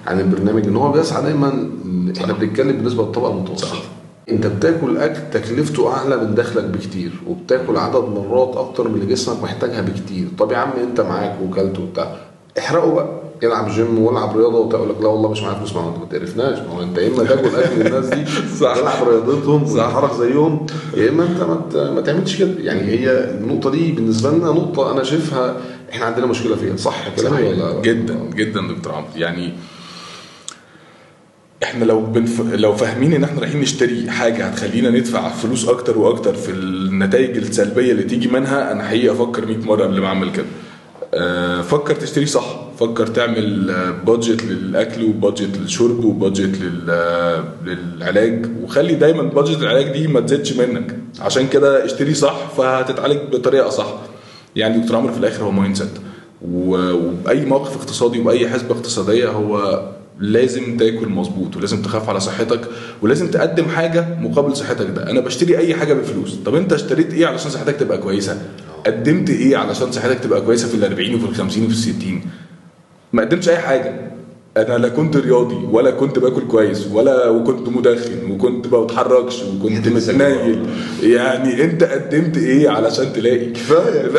B: عن البرنامج، ان هو بيسعى دايما. احنا بنتكلم بالنسبة للطبقة المتوسطة. انت بتاكل اكل تكلفته اعلى من دخلك بكتير، وبتاكل عدد مرات اكتر من اللي جسمك محتاجها بكتير. طب يا عم انت معاك وكلت وبتاع، احرقه بقى، العب جيم والعب رياضة وبتاع. لك لا والله مش معايا فلوس. ما انت ما تعرفناش، ما هو انت يا اما تاكل اكل الناس دي تلعب رياضتهم وتتحرك زيهم، يا اما انت ما تعملش كده. يعني هي النقطة دي بالنسبة لنا نقطة انا شايفها احنا عندنا مشكلة فيها. صح كلامي ولا؟
A: جدا جدا دكتور عمرو. يعني احنا لو فاهمين ان احنا رايحين نشتري حاجة هتخلينا ندفع فلوس اكتر واكتر في النتائج السلبية اللي تيجي منها، انا حقيقة افكر 100 مرة قبل ما اعمل كده. فكر تشتري صح، فكر تعمل budget للاكل و budget للشرب و budget للعلاج، وخلي دايما budget العلاج دي ما تزيدش منك. عشان كده اشتري صح فهتتعالج بطريقة صح. يعني دكتور عمرو في الاخر هو mindset، وباي موقف اقتصادي وباي حسبه اقتصادية هو لازم تاكل مظبوط، ولازم تخاف على صحتك، ولازم تقدم حاجة مقابل صحتك. ده انا بشتري اي حاجة بفلوس، طب انت اشتريت ايه علشان صحتك تبقى كويسة؟ قدمت ايه علشان صحتك تبقى كويسة في ال40 وفي ال50 وفي ال60؟ ما قدمتش اي حاجة. انا لا كنت رياضي ولا كنت باكل كويس ولا وكنت مدخن وكنت ما بتحركش وكنت متنايل. يعني انت قدمت ايه علشان تلاقي
B: كفاية؟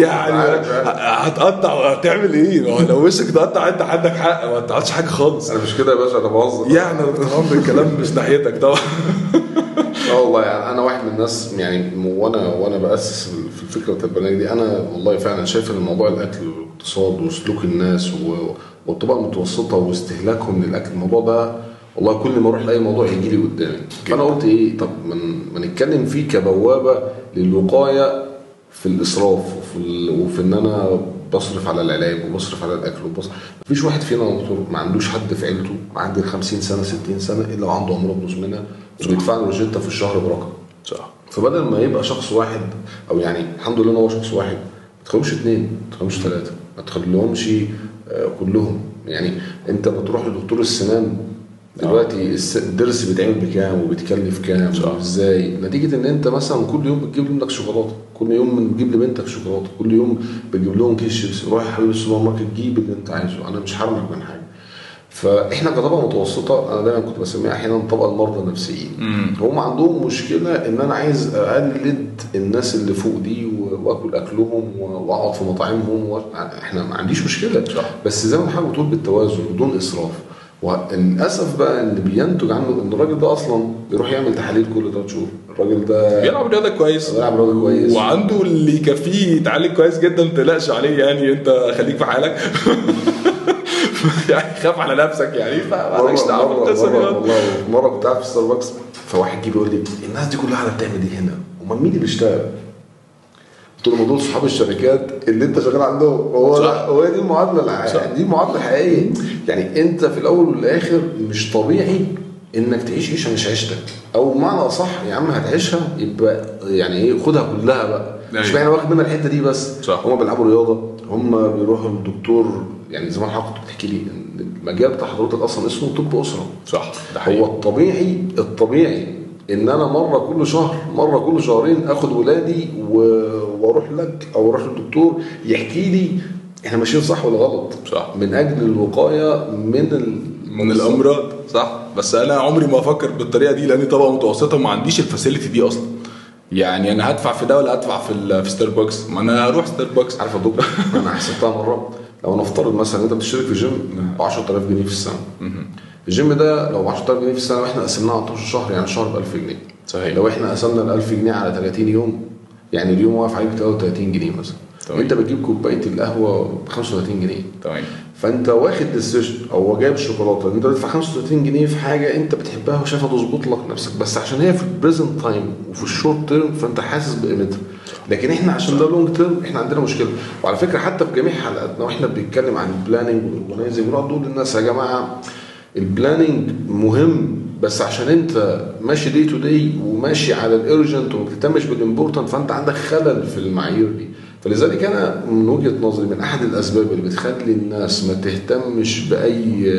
A: يعني هتقطع هتعمل ايه؟ لو وشك اتقطع انت عندك حق، ما تقطعش حاجة خالص.
B: انا مش كده يا باشا، انا بهزر
A: يعني. انا الكلام مش ناحيتك طبعا.
B: والله يعني انا واحد من الناس يعني، وانا باسس في الفكرة بتاعت البرنامج دي، انا والله فعلا شايف ان موضوع الاكل والاقتصاد وسلوك الناس والطبقة المتوسطة واستهلاكهم للاكل، الموضوع ده والله كل ما اروح لاي موضوع يجي لي قدامي. فانا قلت ايه، طب ما نتكلم فيه كبوابه للوقايه في الاسراف وفي ان انا بصرف على العلاج وبصرف على الاكل وبصرف. مفيش واحد فينا يا دكتور ما عندوش حد في عيلته معدي 50 سنة 60 سنة الا وعنده امراض مزمنة وبيدفع له روشته في الشهر برقم.
A: صح.
B: فبدل ما يبقى شخص واحد، او يعني الحمد لله ان هو شخص واحد، ما تخلوش اثنين، ما تخلوش ثلاثة، ما تخلوهمش كلهم. يعني انت بتروح لدكتور السنان دلوقتي الضرس بيتعمل بكام وبيتكلف كام وازاي، نتيجة ان انت مثلا كل يوم بتجيب لابنك شوكولاتة، كل يوم بتجيب لبنتك شوكولاتة، كل يوم بتجيب لهم كيس شيبسي. روح يا حبيبي السوبر ماركت جيب اللي انت عايزه، انا مش حارمك من حاجة. فاحنا كطبقه متوسطه، انا دايما كنت بسميها احيانا طبقه المرضى النفسيين. هم عندهم مشكلة ان انا عايز اقلد الناس اللي فوق دي واكل اكلهم واقعد في مطاعمهم احنا ما عنديش مشكلة، بس زي ما حضرتك بتقول بالتوازن بدون اسراف. وللاسف بقى اللي بينتج عنه ان الراجل ده اصلا بيروح يعمل تحاليل كل 3 شهور، الراجل ده
A: بيلعب رياضة كويس،
B: بيلعب رياضة كويس،
A: وعنده اللي يكفيه يتعالج كويس جدا، ما تقلقش عليه يعني، انت خليك في حالك. يعني خاف على نفسك يعني، فمالكش دعوه بالقصة دي.
B: والله مرة كنت قاعد في ستاربكس، فواحد جه بيقول لي الناس دي كلها قاعدة بتعمل ايه هنا؟ امال مين اللي بيشتغل؟ قلت له دول صحاب الشركات اللي انت شغال عندهم. هو دي المعادلة، دي المعادلة الحقيقية. يعني انت في الاول والاخر مش طبيعي انك تعيش عيشه مش عيشتك، او معنى اصح يا عم هتعيشها يبقى يعني ايه، خدها كلها بقى. مش معنى واخد منها الحتة دي بس. هم بيلعبوا رياضة، هم بيروحوا للدكتور. يعني زمان حضرتك كنت بتحكي لي ان المجال بتاع حضرتك اصلا اسمه طب اسره.
A: صح، ده حقيقي.
B: هو الطبيعي ان انا مرة كل شهر، مرة كل شهرين اخد ولادي واروح لك او اروح للدكتور يحكي لي احنا ماشيين صح ولا غلط.
A: صح،
B: من اجل الوقاية من
A: الامراض. صح، بس انا عمري ما افكر بالطريقة دي لاني طبقه متوسطه وما عنديش ال facility دي اصلا. يعني انا هدفع في ده ولا هدفع في ستاربكس؟ ما انا هروح ستاربكس.
B: عارف يا دكتور انا حسبتها مرة، لو نفترض مثلا انت بتشترك في جيم ب 10000 جنيه في السنة، الجيم ده لو 10000 جنيه في السنة واحنا قسمناها على 12 شهر، يعني شهر ب 1000 جنيه.
A: صحيح.
B: لو احنا قسمنا ال 1000 جنيه على 30 يوم، يعني اليوم واقف عليك 33 جنيه مثلا.
A: طبعا.
B: انت بتجيب كوباية القهوة ب 35 جنيه.
A: تمام.
B: فانت واخد decision او جايب شوكولاتة، انت بتدفع 35 جنيه في حاجة انت بتحبها وشايفها تظبط لك نفسك، بس عشان هي في ال present time وفي ال short term فانت حاسس بقيمتها. لكن احنا عشان ده long term احنا عندنا مشكلة. وعلى فكرة حتى في جميع حلقاتنا واحنا بنتكلم عن ال planning وال organizing بنقعد نقول للناس يا جماعة ال planning مهم، بس عشان انت ماشي day to day وماشي على ال urgent وما بتهتمش بال important، فانت عندك خلل في المعايير دي. فلذلك انا من وجهه نظري من احد الاسباب اللي بتخلي الناس ما تهتمش باي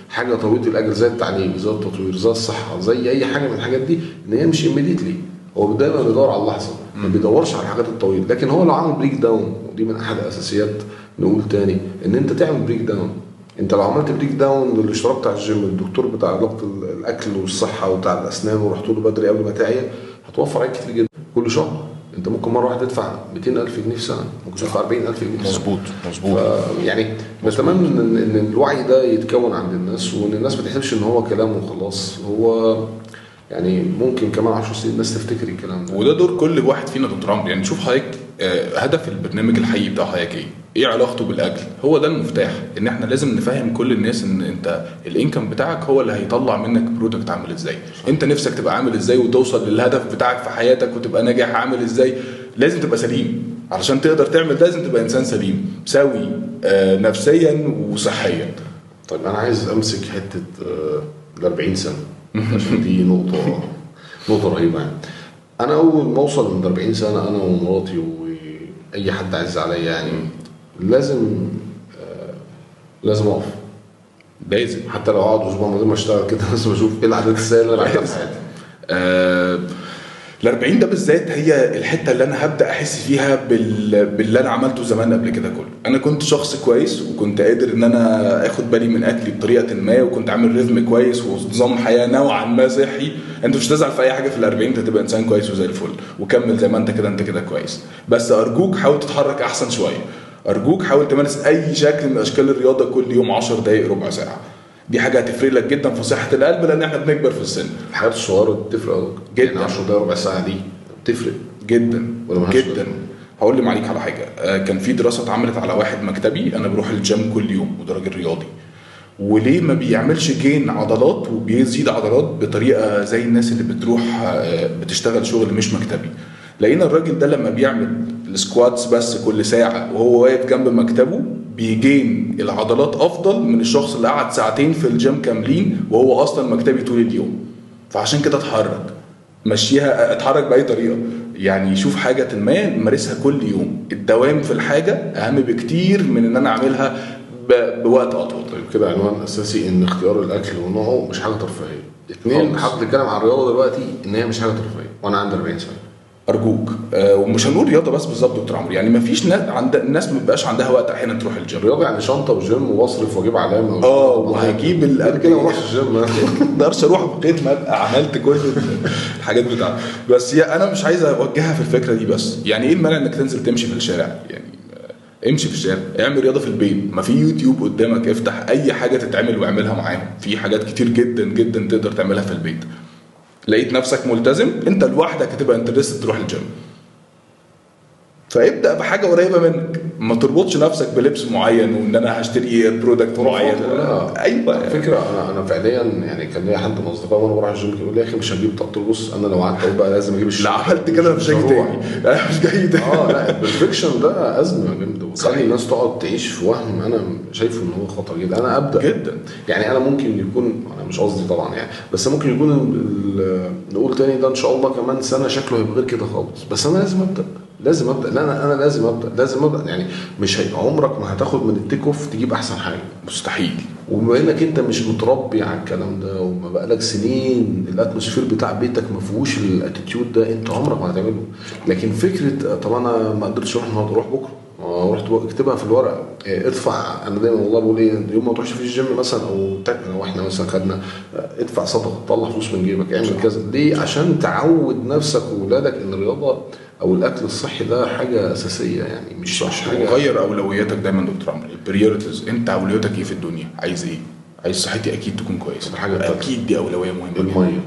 B: حاجة طويلة الاجل زي التعليم، زي التطوير، زي الصحة، زي اي حاجة من الحاجات دي، ان هي مش immediately. هو دايما بيدور على اللحظة، ما بيدورش على الحاجات الطويلة. لكن هو لو عمل breakdown، ودي من احد الاساسيات نقول تاني ان انت تعمل breakdown. انت لو عملت breakdown للاشتراك بتاع الجيم، الدكتور بتاع علاقة الاكل والصحة وبتاع الاسنان، ورحت له بدري قبل ما تعيا، هتوفر عليك كتير جدا. كل شهر انت ممكن مرة واحدة تدفع 200,000 جنيه في سنة، ممكن تدفع 40,000 جنيه في سنة.
A: مظبوط مظبوط.
B: يعني بتمنى ان الوعي ده يتكون عند الناس، وان الناس ما تحسبش ان هو كلام وخلاص. هو يعني ممكن كمان 10 سنين الناس تفتكر الكلام ده.
A: وده دور كل واحد فينا دكتور عمرو. يعني شوف حضرتك هدف البرنامج الحقيقي بتاع حضرتك ايه؟ ايه علاقته بالاكل؟ هو ده المفتاح. ان احنا لازم نفهم كل الناس ان انت ال income بتاعك هو اللي هيطلع منك product عامل ازاي. انت نفسك تبقى عامل ازاي وتوصل للهدف بتاعك في حياتك وتبقى ناجح عامل ازاي. لازم تبقى سليم علشان تقدر تعمل ده. لازم تبقى انسان سليم سوي نفسيا وصحيا.
B: طيب انا عايز امسك حتة ال 40 سنة عشان دي نقطة رهيبة. يعني انا اول ما اوصل من 40 سنة انا ومراتي واي حد عايز عليا يعني لازم اقف،
A: لازم.
B: حتى لو اقعد اسبوع من غير ما اشتغل كده، لازم اشوف ايه العادات السيئة اللي انا بعملها في حياتي.
A: ال 40 ده بالذات هي الحتة اللي انا هبدا احس فيها باللي انا عملته زمان قبل كده كله. انا كنت شخص كويس وكنت قادر ان انا اخد بالي من اكلي بطريقة ما، وكنت عامل rhythm كويس ونظام حياة نوعا ما صحي. انت مش هتزعل في اي حاجة في ال 40، انت تبقى انسان كويس وزي الفل، وكمل زي ما انت كده، انت كده كويس. بس ارجوك حاول تتحرك احسن شوية، ارجوك حاول تمارس اي شكل من اشكال الرياضة كل يوم 10 دقائق ربع ساعة. دي حاجة هتفرق لك جدا في صحة القلب، لان احنا بنكبر في السن.
B: الحاجات الصغيرة بتفرق
A: جدا.
B: يعني 10 دقائق ربع ساعة دي بتفرق
A: جدا جدا. هقول لي عليك على حاجة. كان في دراسة اتعملت على واحد مكتبي، انا بروح الجيم كل يوم وده راجل رياضي، وليه ما بيعملش gain عضلات وبيزيد عضلات بطريقة زي الناس اللي بتروح بتشتغل شغل مش مكتبي؟ لقينا الراجل ده لما بيعمل ال squats بس كل ساعة وهو واقف جنب مكتبه بي gain العضلات افضل من الشخص اللي قعد ساعتين في الجيم كاملين وهو اصلا مكتبي طول اليوم. فعشان كده اتحرك، مشيها، اتحرك باي طريقه. يعني شوف حاجة ما مارسها كل يوم. الدوام في الحاجة اهم بكتير من ان انا اعملها بوقت اطول.
B: طيب كده عنوان اساسي ان اختيار الاكل ونوعه مش حاجة ترفيهية. 2، حابب اتكلم عن الرياضة دلوقتي ان هي مش حاجة ترفيهية، وانا عندي 40 سنة.
A: ارجوك. ومش هنقول رياضة بس بالظبط دكتور عمرو، يعني مفيش ناس عند الناس ما بيبقاش عندها وقت احيانا تروح الجيم.
B: الرياضة يعني شنطه وجيم واصرف واجيب علامة
A: وهجيب الاكل
B: كده ما اروحش الجيم.
A: ما اقدرش اروح بقيت ما ابقى عملت كل الحاجات بتاعتي. بس يا انا مش عايز اوجهها في الفكرة دي بس. يعني ايه المانع انك تنزل تمشي في الشارع؟ يعني امشي في الشارع، اعمل رياضة في البيت، ما في يوتيوب قدامك، افتح اي حاجة تتعمل واعملها معاهم. في حاجات كتير جدا جدا تقدر تعملها في البيت. لقيت نفسك ملتزم انت لوحدك هتبقى interested تروح الجيم. فابدا بحاجة قريبه منك، ما تربطش نفسك بلبس معين وان انا هشتري product معين. ايوه
B: على فكرة انا فعليا يعني كان ليا حد من اصدقائي وانا بروح الجيم يقول لي يا اخي مش هجيب طقم، بص انا لو قعدت اقول بقى لازم اجيب الشيء،
A: لا عملت كده مش جاي تاني، انا مش جاي تاني.
B: لا ال perfection ده ازمة جامدة، وخلي الناس تقعد تعيش في وهم انا شايفه ان هو خطر جدا. انا ابدا
A: جدا
B: يعني، انا ممكن يكون، انا مش قصدي طبعا يعني، بس ممكن يكون نقول تاني ده ان شاء الله كمان سنة شكله هيبقى غير كده خالص، بس انا لازم ابدا، لازم ابدا. لا انا لازم ابدا، لازم ابدا. يعني مش عمرك ما هتاخد من ال take off تجيب احسن حاجة،
A: مستحيل.
B: وبما انك انت مش متربي على الكلام ده وما بقالك سنين ال atmosphere بتاع بيتك ما فيهوش ال attitude ده، انت عمرك ما هتعمله. لكن فكرة طب انا ما قدرتش اروح النهارده، اروح بكره، رحت اكتبها في الورقة، ادفع. انا دايما والله بقول ايه، يوم ما تروحش في الجيم مثلا او لو احنا مثلا خدنا، ادفع صدقه، طلع فلوس من جيبك، اعمل كذا. ليه؟ عشان تعود نفسك واولادك ان الرياضة او الاكل الصحي ده حاجة اساسية، يعني مش حاجة.
A: غير اولوياتك دايما دكتور عمرو، ال priorities، انت اولوياتك ايه في الدنيا؟ عايز ايه؟ عايز صحتي اكيد تكون كويسة،
B: حاجة
A: اكيد دي اولوية مهمة.
B: المية،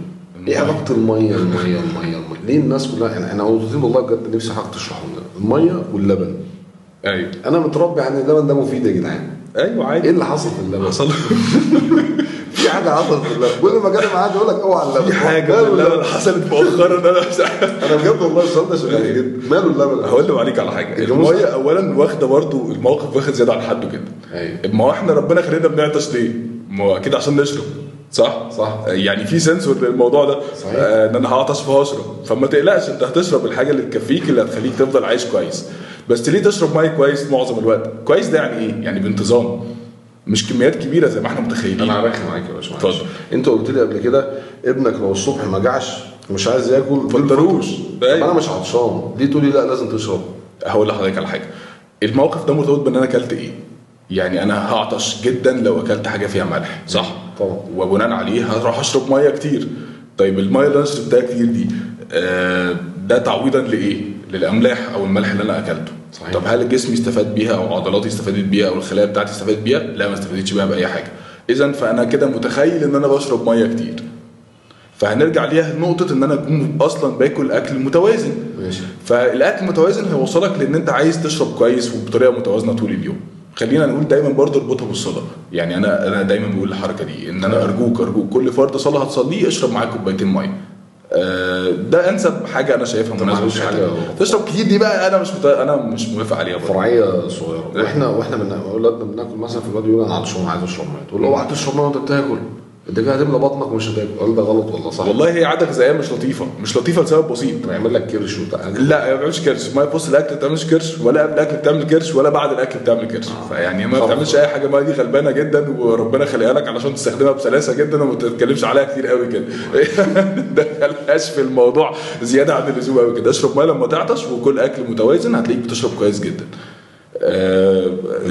B: ايه علاقة المية المية المية المية؟ ليه الناس كلها يعني، انا والله بجد نفسي حضرتك تشرحه لنا، المية واللبن.
A: ايوه
B: انا متربي عن اللبن ده مفيد يا جدعان.
A: ايوه عادي.
B: ايه اللي حصل في اللبن؟
A: حصل
B: في حاجة حصلت في اللبن، كل ما كان معاه يقول لك اوعى اللبن.
A: في حاجة في اللبن حصلت مؤخرا. انا مش
B: انا بجد والله السؤال ده شغال جدا. ماله اللبن؟
A: هقول له عليك على حاجة. المية اولا واخده برضو الموقف واخد زيادة عن حده جدا.
B: ايوه
A: ما هو احنا ربنا خلينا بنعطش ليه؟ ما هو اكيد عشان نشرب، صح؟
B: صح.
A: يعني في sensor للموضوع ده، ان انا هعطش فهشرب، فما تقلقش انت هتشرب الحاجة اللي تكفيك، اللي هتخليك تفضل عايش كويس. بس ليه تشرب مية كويس معظم الوقت؟ كويس ده يعني ايه؟ يعني بانتظام، مش كميات كبيرة زي ما احنا متخيلين.
B: انا هرخم معاك يا باشمهندس. اتفضل. انت قلت لي قبل كده ابنك لو الصبح ما جعش مش عايز ياكل
A: فطروش.
B: انا مش عطشان، ليه تقولي لا لازم تشرب؟
A: هقول لحضرتك على حاجة. الموقف ده مرتبط بان انا اكلت ايه. يعني انا هعطش جدا لو اكلت حاجة فيها ملح، صح؟
B: طبعا.
A: وبناء عليه هروح اشرب مية كتير. طيب المية اللي انا شربتها كتير دي ده تعويضا لايه؟ للاملاح او الملح اللي انا اكلته.
B: صحيح.
A: طب هل جسمي استفاد بيها او عضلاتي استفادت بيها او الخلايا بتاعتي استفادت بيها؟ لا، ما استفادتش بيها باي حاجة. اذا فانا كده متخيل ان انا بشرب مية كتير. فهنرجع ليها نقطة ان انا اكون اصلا باكل اكل متوازن.
B: ماشي.
A: فالاكل المتوازن هيوصلك لان انت عايز تشرب كويس وبطريقة متوازنة طول اليوم. خلينا نقول دايما برضه اربطها بالصلاة. يعني انا دايما بقول الحركة دي، ان انا ارجوك كل فرد صلاة هتصليه اشرب معاك كوبايتين مية. ده انسب حاجة انا شايفها مناسبة. تشرب كتير دي بقى انا مش موافق عليها.
B: فرعية صغيرة. واحنا من اولادنا بناكل مثلا في الواد يقول انا عطشان عايز اشرب مية، تقول له اوعى تشرب مية وانت بتاكل، انت كده هتملى بطنك ومش هتاكل. قال ده غلط ولا صح؟
A: والله هي عادة غذائية مش لطيفة، مش لطيفة لسبب بسيط.
B: بيعمل لك كرش وبتاع.
A: لا ما بيعملش كرش. ما يبص الاكل بتعملش كرش، ولا قبل الاكل بتعمل كرش، ولا بعد الاكل بتعمل كرش. فيعني ما بتعملش اي حاجة. ما دي غلبانه جدا وربنا خلقها لك علشان تستخدمها بسلاسة جدا وما تتكلمش عليها كتير قوي كده. دخلهاش في الموضوع زيادة عن اللزوم قوي كده. اشرب مية لما تعطش وكل اكل متوازن، هتلاقيك بتشرب كويس جدا.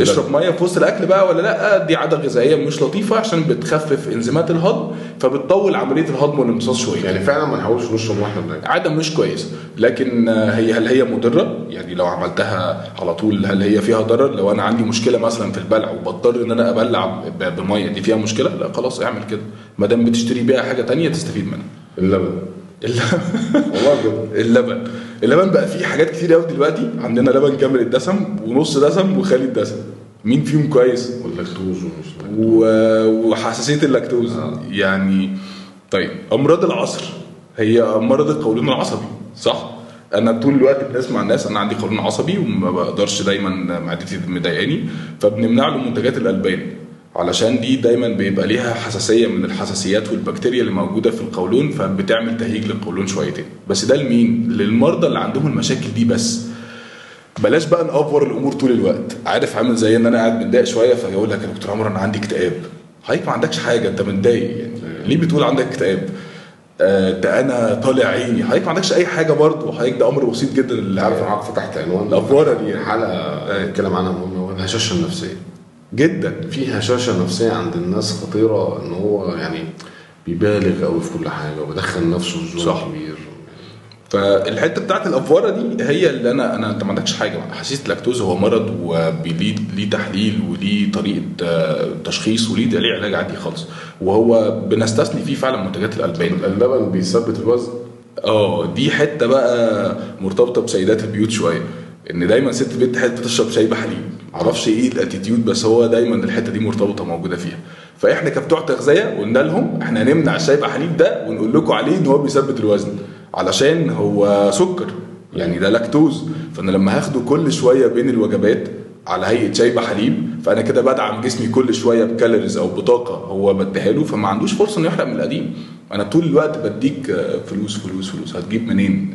A: اشرب مية في وسط الاكل بقى ولا لا؟ دي عادة غذائية مش لطيفة عشان بتخفف انزيمات الهضم، فبتطول عملية الهضم والامتصاص شوية.
B: يعني فعلا ما نحاولش نشرب واحنا بناكل،
A: عادة مش كويسة. لكن هي هل هي مضرة؟ يعني لو عملتها على طول هل هي فيها ضرر؟ لو انا عندي مشكلة مثلا في البلع وبضطر ان انا ابلع بميه، دي فيها مشكلة؟ لا خلاص اعمل كده، ما دام بتشتري بيها حاجة تانية تستفيد منها.
B: اللبن والله بجد
A: اللبن بقى فيه حاجات كتير قوي دلوقتي. عندنا لبن كامل الدسم ونص دسم وخالي الدسم، مين فيهم كويس؟
B: واللاكتوز
A: وحساسيه اللاكتوز. يعني طيب امراض العصر هي مرض القولون العصبي، صح؟ انا طول الوقت بنسمع الناس انا عندي قولون عصبي وما بقدرش، دايما معدتي مضايقاني، فبنمنع له منتجات الالبان علشان دي دايما بيبقى ليها حساسية من الحساسيات والبكتيريا اللي موجودة في القولون، فبتعمل تهيج للقولون شويتين. بس ده لمين؟ للمرضى اللي عندهم المشاكل دي بس. بلاش بقى نأفور الامور طول الوقت. عارف عامل زي ان انا قاعد متضايق شوية فيقول لك يا دكتور عمر انا عندي اكتئاب. حضرتك ما عندكش حاجة، انت متضايق، يعني ليه بتقول عندك اكتئاب؟ ده انا طالع عيني. حضرتك ما عندكش اي حاجة برضه، حضرتك ده امر بسيط جدا. اللي
B: عارف انا فتحت عنوان
A: الافوره دي يعني.
B: حلقة نتكلم عنها مهمة، والهشاشه النفسية.
A: جدا
B: في هشاشة نفسية عند الناس خطيرة، ان هو يعني بيبالغ قوي في كل حاجة وبيدخل نفسه في zone كبير.
A: فالحته بتاعت الافوره دي هي اللي انا انت ما عندكش حاجة. حساسية اللاكتوز هو مرض وليه ليه تحليل وليه طريقه تشخيص وليه علاج عادي خالص، وهو بنستثني فيه فعلا منتجات الالبان.
B: اللبن بيثبت الوزن.
A: دي حتة بقى مرتبطة بسيدات البيوت شوية. ان دايما ست البيت تحب تشرب شاي بحليب، معرفش ايه ال attitude، بس هو دايما الحتة دي مرتبطة موجودة فيها. فاحنا كبتوع تغذية قلنا لهم احنا هنمنع الشاي بحليب ده ونقول لكم عليه ان هو بيثبت الوزن علشان هو سكر، يعني ده لاكتوز. فانا لما هاخده كل شوية بين الوجبات على هيئة شاي بحليب، فانا كده بدعم جسمي كل شوية ب calories او بطاقة هو بديها له، فما عندوش فرصة انه يحرق من القديم. انا طول الوقت بديك فلوس فلوس فلوس، هتجيب منين؟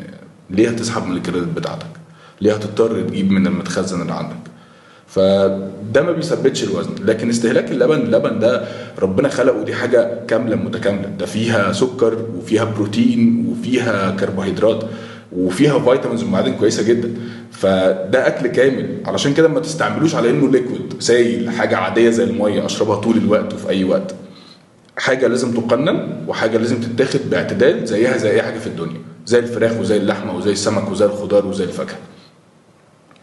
A: ليه هتسحب من ال credit بتاعتك؟ ليه هتضطر تجيب من المتخزن اللي عندك؟ فده ما بيثبتش الوزن. لكن استهلاك اللبن، اللبن ده ربنا خلقه، دي حاجة كاملة متكاملة، ده فيها سكر وفيها بروتين وفيها كربوهيدرات وفيها vitamins ومعادن كويسة جدا، فده اكل كامل. علشان كده ما تستعملوش على انه liquid سايل، حاجة عادية زي المية اشربها طول الوقت وفي اي وقت. حاجة لازم تقنن وحاجه لازم تتاخد باعتدال، زيها زي اي حاجة في الدنيا، زي الفراخ وزي اللحمة وزي السمك وزي الخضار وزي الفاكهة.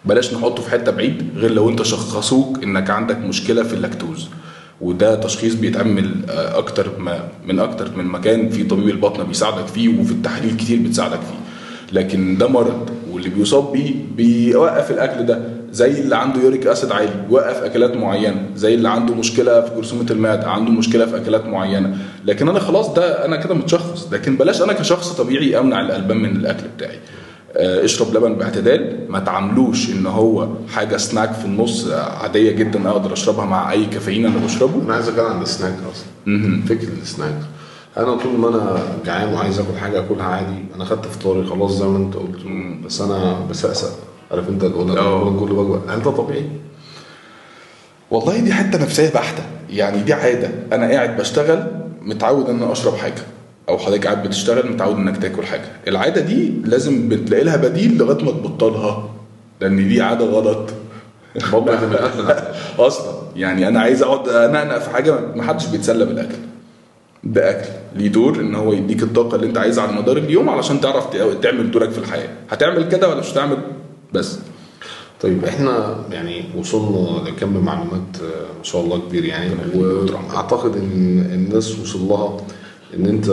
A: بلاش نحطه في حتة بعيد غير لو انت شخصوك انك عندك مشكلة في اللاكتوز، وده تشخيص بيتعمل اكتر من مكان، في طبيب الباطنة بيساعدك فيه وفي التحاليل كتير بتساعدك فيه. لكن ده مرض، واللي بيصاب بيه بيوقف الاكل ده، زي اللي عنده uric acid عالي بيوقف اكلات معينة، زي اللي عنده مشكلة في جرثومة المعدة عنده مشكلة في اكلات معينة. لكن انا خلاص ده انا كده متشخص، لكن بلاش انا كشخص طبيعي امنع الالبان من الاكل بتاعي. اشرب لبن باعتدال، ما تعاملوش ان هو حاجة سناك في النص عادية جدا اقدر اشربها مع اي كافيين انا بشربه.
B: انا عايز اتكلم عن السناك اصلا، فكرة السناك. انا طول ما انا جعان وعايز اكل حاجة اكلها عادي، انا خدت فطاري خلاص زي ما انت قلت، بس انا بسقسق، عارف انت تقول كل وجبة. هل ده طبيعي؟
A: والله دي حتة نفسية بحته، يعني دي عادة. انا قاعد بشتغل متعود ان انا اشرب حاجة، او حضرتك قاعد بتشتغل متعود انك تاكل حاجة. العادة دي لازم بتلاقي لها بديل لغاية ما تبطلها، لان دي عادة غلط اصلا. يعني انا عايز اقعد انقنق في حاجة، ما حدش بيتسلى بالاكل. ده اكل ليه دور ان هو يديك الطاقة اللي انت عايزها على مدار اليوم علشان تعرف تعمل دورك في الحياة. هتعمل كده ولا مش هتعمل؟ بس
B: طيب احنا يعني وصلنا لكم معلومات ما شاء الله كبير يعني، واعتقد ان الناس وصل لها ان انت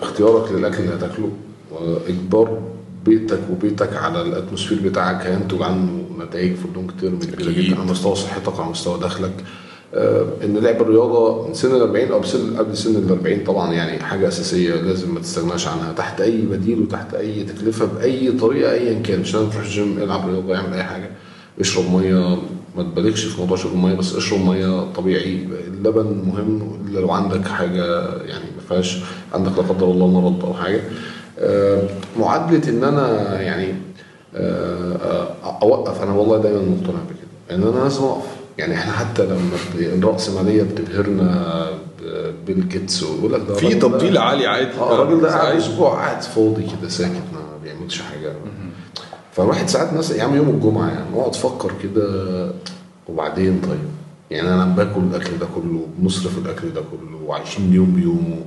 B: اختيارك للاكل اللي هتاكله واجبار بيتك وبيتك على ال atmosphere بتاعك هينتج عنه نتائج في ال long term كبيرة جدا على مستوى صحتك، على مستوى دخلك. ان لعب الرياضة من سن ال40 او قبل سن ال40 طبعا يعني حاجة اساسية لازم ما تستغناش عنها تحت اي بديل وتحت اي تكلفة باي طريقه ايا كان. مش لازم تروح الجيم، العب رياضة، اعمل اي حاجة، اشرب مية، ما تبالغش في موضوع شرب المية، بس اشرب مية طبيعي. اللبن مهم الا لو عندك حاجة يعني ما فيهاش، عندك لا قدر الله مرض او حاجة. معادلة ان انا يعني اوقف، انا والله دايما مقتنع بكده ان انا لازم اقف. يعني احنا حتى لما الرأسمالية بتبهرنا بيل جيتس ويقول لك ده
A: في تبطيل عالي عادي،
B: الراجل ده قاعد اسبوع قاعد فاضي كده ساكت ما بيعملش حاجة. فالواحد ساعات مثلا يعمل يوم الجمعة يعني اقعد افكر كده، وبعدين طيب يعني انا باكل الاكل ده كله، بنصرف الاكل ده كله، وعايشين يوم بيومه،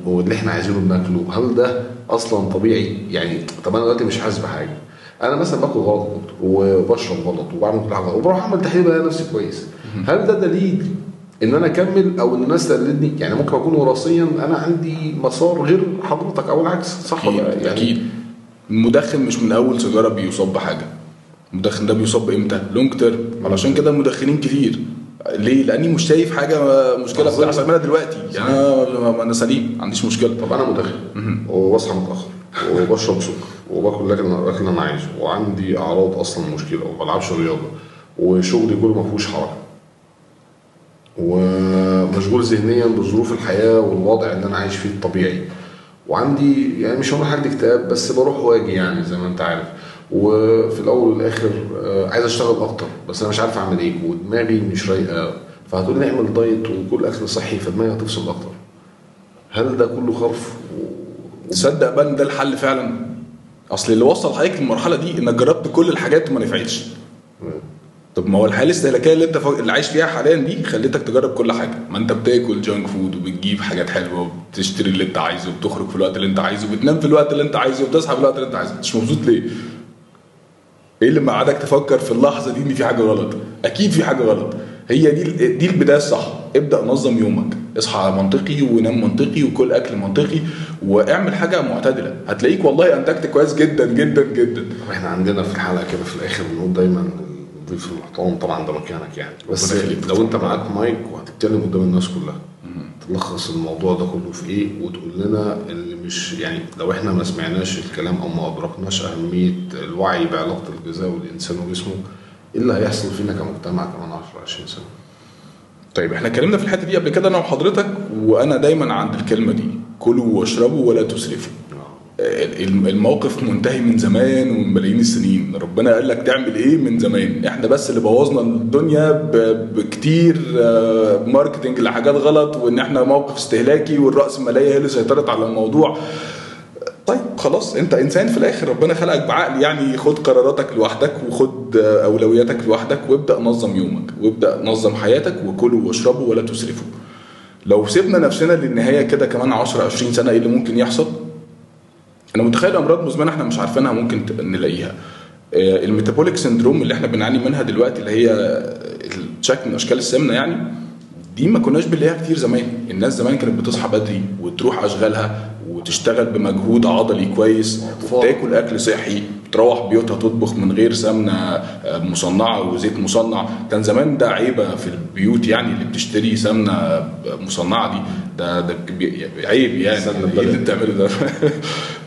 B: واللي احنا عايزينه بناكله، هل ده اصلا طبيعي؟ يعني طب انا دلوقتي مش حاسس بحاجة، انا مثلا باكل غلط وبشرب غلط وبعمل كل حاجة وبروح اعمل تحليل بلاقي نفسي كويس، هل ده دليل ان انا اكمل او ان الناس تقلدني؟ يعني ممكن اكون وراثيا انا عندي مسار غير حضرتك او العكس، صح ولا
A: يعني؟ اكيد المدخن مش من اول سيجارة بيصاب بحاجة، المدخن ده بيصاب امتى؟ long term. علشان كده المدخنين كتير. ليه؟ لاني مش شايف حاجة مشكلة بتحصل منها دلوقتي، يعني انا سليم ما عنديش مشكلة.
B: طب انا مدخن وبصحى متاخر وبشرب سكر وباكل الاكل اللي انا عايزه وعندي اعراض اصلا مشكلة وما بلعبش رياضة وشغلي كله ما فيهوش حركة ومشغول ذهنيا بظروف الحياة والوضع اللي انا عايش فيه الطبيعي، وعندي يعني مش هقول عندي اكتئاب بس بروح واجي يعني زي ما انت عارف، وفي الاول والاخر عايز اشتغل اكتر بس انا مش عارف اعمل ايه ودماغي مش رايقة، فهتقول لي اعمل دايت وكل اكل صحي فدماغي هتفصل اكتر. هل ده كله خرف؟
A: تصدق بقى ان ده الحل فعلا؟ اصل اللي وصل حضرتك للمرحلة دي انك جربت كل الحاجات وما نفعتش. طب ما هو الحالة الاستهلاكية اللي انت اللي عايش فيها حاليا دي خلتك تجرب كل حاجة. ما انت بتاكل junk food وبتجيب حاجات حلوة وبتشتري اللي انت عايزه وبتخرج في الوقت اللي انت عايزه وبتنام في الوقت اللي انت عايزه وبتصحى في الوقت اللي انت عايزه، مش مبسوط ليه؟ ايه اللي مقعدك تفكر في اللحظة دي ان في حاجة غلط؟ اكيد في حاجة غلط. هي دي البداية الصح. ابدا نظم يومك، اصحى منطقي ونام منطقي وكل اكل منطقي واعمل حاجة معتدلة، هتلاقيك والله انتجت كويس جدا جدا جدا.
B: احنا عندنا في الحلقة كده في الاخر بنقول دايما الضيف المحترم طبعا ده مكانك يعني، بس لو انت معاك مايك وهتتكلم قدام الناس كلها تلخص الموضوع ده كله في ايه وتقول لنا اللي مش يعني لو احنا ما سمعناش الكلام او ما ادركناش اهمية الوعي بعلاقة الغذاء والانسان وجسمه، ايه اللي هيحصل فينا كمجتمع كمان 10-20 سنة؟
A: طيب احنا اتكلمنا في الحتة دي قبل كده انا وحضرتك، وانا دايما عند الكلمة دي، كلوا واشربوا ولا تسرفوا. الموقف منتهي من زمان ومن ملايين السنين، ربنا قال لك تعمل ايه من زمان، احنا بس اللي بوظنا الدنيا بكتير marketing لحاجات غلط، وان احنا موقف استهلاكي والرأسمالية هي اللي سيطرت على الموضوع. طيب خلاص، انت انسان في الاخر، ربنا خلقك بعقل، يعني خد قراراتك لوحدك وخد اولوياتك لوحدك، وابدأ نظم يومك وابدأ نظم حياتك، وكلوا واشربوا ولا تسرفوا. لو سيبنا نفسنا للنهاية كده كمان 10-20 سنة ايه اللي ممكن يحصل؟ انا متخيل امراض مزمنة احنا مش عارفينها ممكن نلاقيها. ال metabolic syndrome اللي احنا بنعاني منها دلوقتي، اللي هي شكل من اشكال السمنة يعني، دي ما كناش بنلاقيها كتير زمان. الناس زمان كانت بتصحى بدري وتروح اشغالها وتشتغل بمجهود عضلي كويس وتاكل اكل صحي، تروح بيوتها تطبخ من غير سمنه مصنعه وزيت مصنع. كان زمان ده عيبه في البيوت يعني، اللي بتشتري سمنه مصنعه دي ده عيب يعني، ايه اللي بتعمله ده؟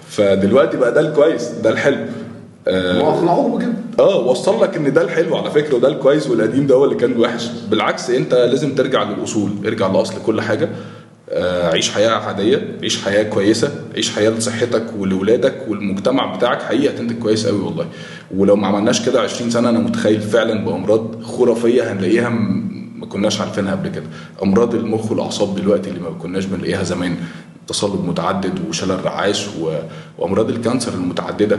A: فدلوقتي بقى ده الكويس، ده الحلو.
B: واقنعوه بكده،
A: وصل لك ان ده الحلو على فكرة وده الكويس، والقديم ده هو اللي كان وحش. بالعكس، انت لازم ترجع للاصول، ارجع لاصل كل حاجة. عيش حياة عادية، عيش حياة كويسة، عيش حياة لصحتك ولولادك والمجتمع بتاعك، حقيقة هتنتج كويس قوي والله. ولو ما عملناش كده 20 سنة، انا متخيل فعلا بامراض خرافية هنلاقيها ما كناش عارفينها قبل كده. امراض المخ والاعصاب دلوقتي اللي ما كناش بنلاقيها زمان، تصلب متعدد وشلل رعاش وامراض ال cancer المتعددة،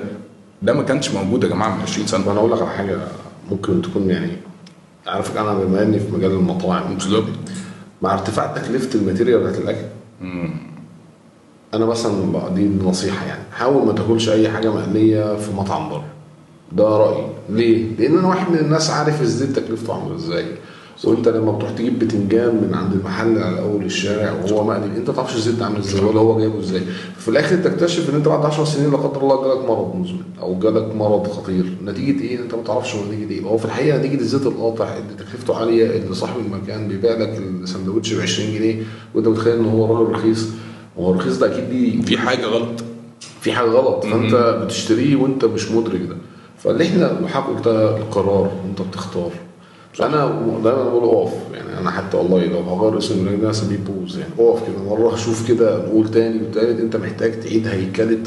A: ده ما كانش موجود يا جماعة من 20 سنة.
B: وانا اقول لك على حاجة ممكن تكون يعني عارفك، انا بما اني في مجال المطاعم
A: بالظبط،
B: مع ارتفاع تكلفة ال material بتاعت الاكل، انا مثلا دي نصيحة يعني، حاول ما تاكلش اي حاجة مقلية في مطعم بره. ده رايي. ليه؟ لان انا واحد من الناس عارف الزيت تكلفته عامله ازاي. وانت لما بتروح تجيب بتنجان من عند المحل على اول الشارع وهو مقلي، انت ما تعرفش الزيت ده عامل ازاي ولا هو جايبه ازاي. في الاخر تكتشف ان انت بعد 10 سنين لا قدر الله جالك مرض مزمن او جالك مرض خطير. نتيجة ايه؟ انت ما تعرفش هو نتيجة ايه. هو في الحقيقة نتيجة الزيت القاطع اللي تكلفته عالية، اللي صاحب المكان بيبيع لك السندوتش ب 20 جنيه وانت متخيل ان هو راجل رخيص. هو الرخيص ده اكيد دي
A: في حاجة غلط،
B: في حاجة غلط، فانت بتشتريه وانت مش مدرك ده. فاللي احنا بنحاول ده القرار، وانت بتختار. انا دايما بقول اقف يعني، انا حتى والله لو هغير اسم البرنامج ده اسميه pause يعني، اقف كده مرة، شوف كده، نقول تاني وتالت. انت محتاج تعيد هيكله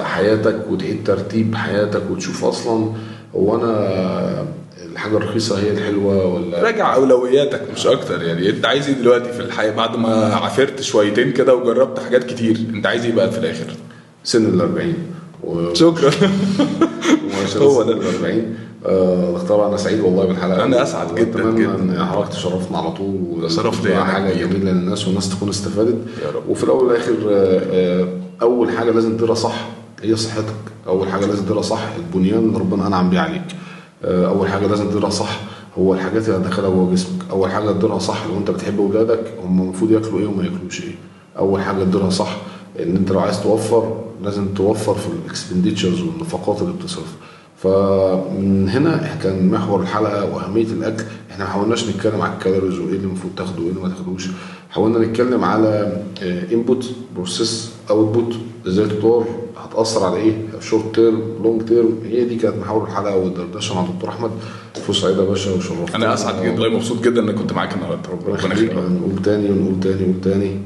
B: حياتك وتعيد ترتيب حياتك وتشوف اصلا هو انا الحاجة الرخيصة هي الحلوة ولا.
A: راجع اولوياتك مش اكتر يعني. انت عايز ايه دلوقتي في الحياة بعد ما عافرت شويتين كده وجربت حاجات كتير؟ انت عايز ايه بقى في الاخر؟
B: سن 40
A: شكرا.
B: هو ده 40. طبعا انا سعيد والله بالحلقة،
A: انا اسعد جدا جدا
B: ان حضرتك تشرفنا على طول،
A: شرفت يعني،
B: حاجة جميلة للناس والناس تكون استفادت يا رب. وفي الاول والاخر اول حاجة لازم تديرها صح هي صحتك. اول حاجة لازم تديرها صح البنيان اللي ربنا انعم بيه عليك. اول حاجة لازم تديرها صح هو الحاجات اللي هتدخلها جوه جسمك. اول حاجة تديرها صح لو انت بتحب اولادك هم المفروض ياكلوا ايه وما ياكلوش ايه. اول حاجة تديرها صح ان انت لو عايز توفر لازم توفر في ال expenditures والنفقات اللي بتصرفها. فمن هنا كان محور الحلقة واهمية الاكل. احنا ما حاولناش نتكلم على ال calories وايه اللي المفروض تاخده وايه اللي ما تاخدوش، حاولنا نتكلم على input process output، ازاي تدار، هتاثر على ايه، short term long term. هي دي كانت محاور الحلقة والدردشه مع دكتور احمد. فرصة سعيدة يا باشا وشرفتنا.
A: انا اسعد جدا والله، مبسوط جدا اني كنت معاك النهارده.
B: ربنا يخليك. نقول تاني ونقول تاني ونقول تاني،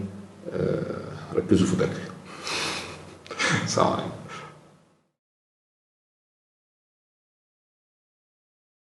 B: ركزوا في الاكل. سلام عليكم.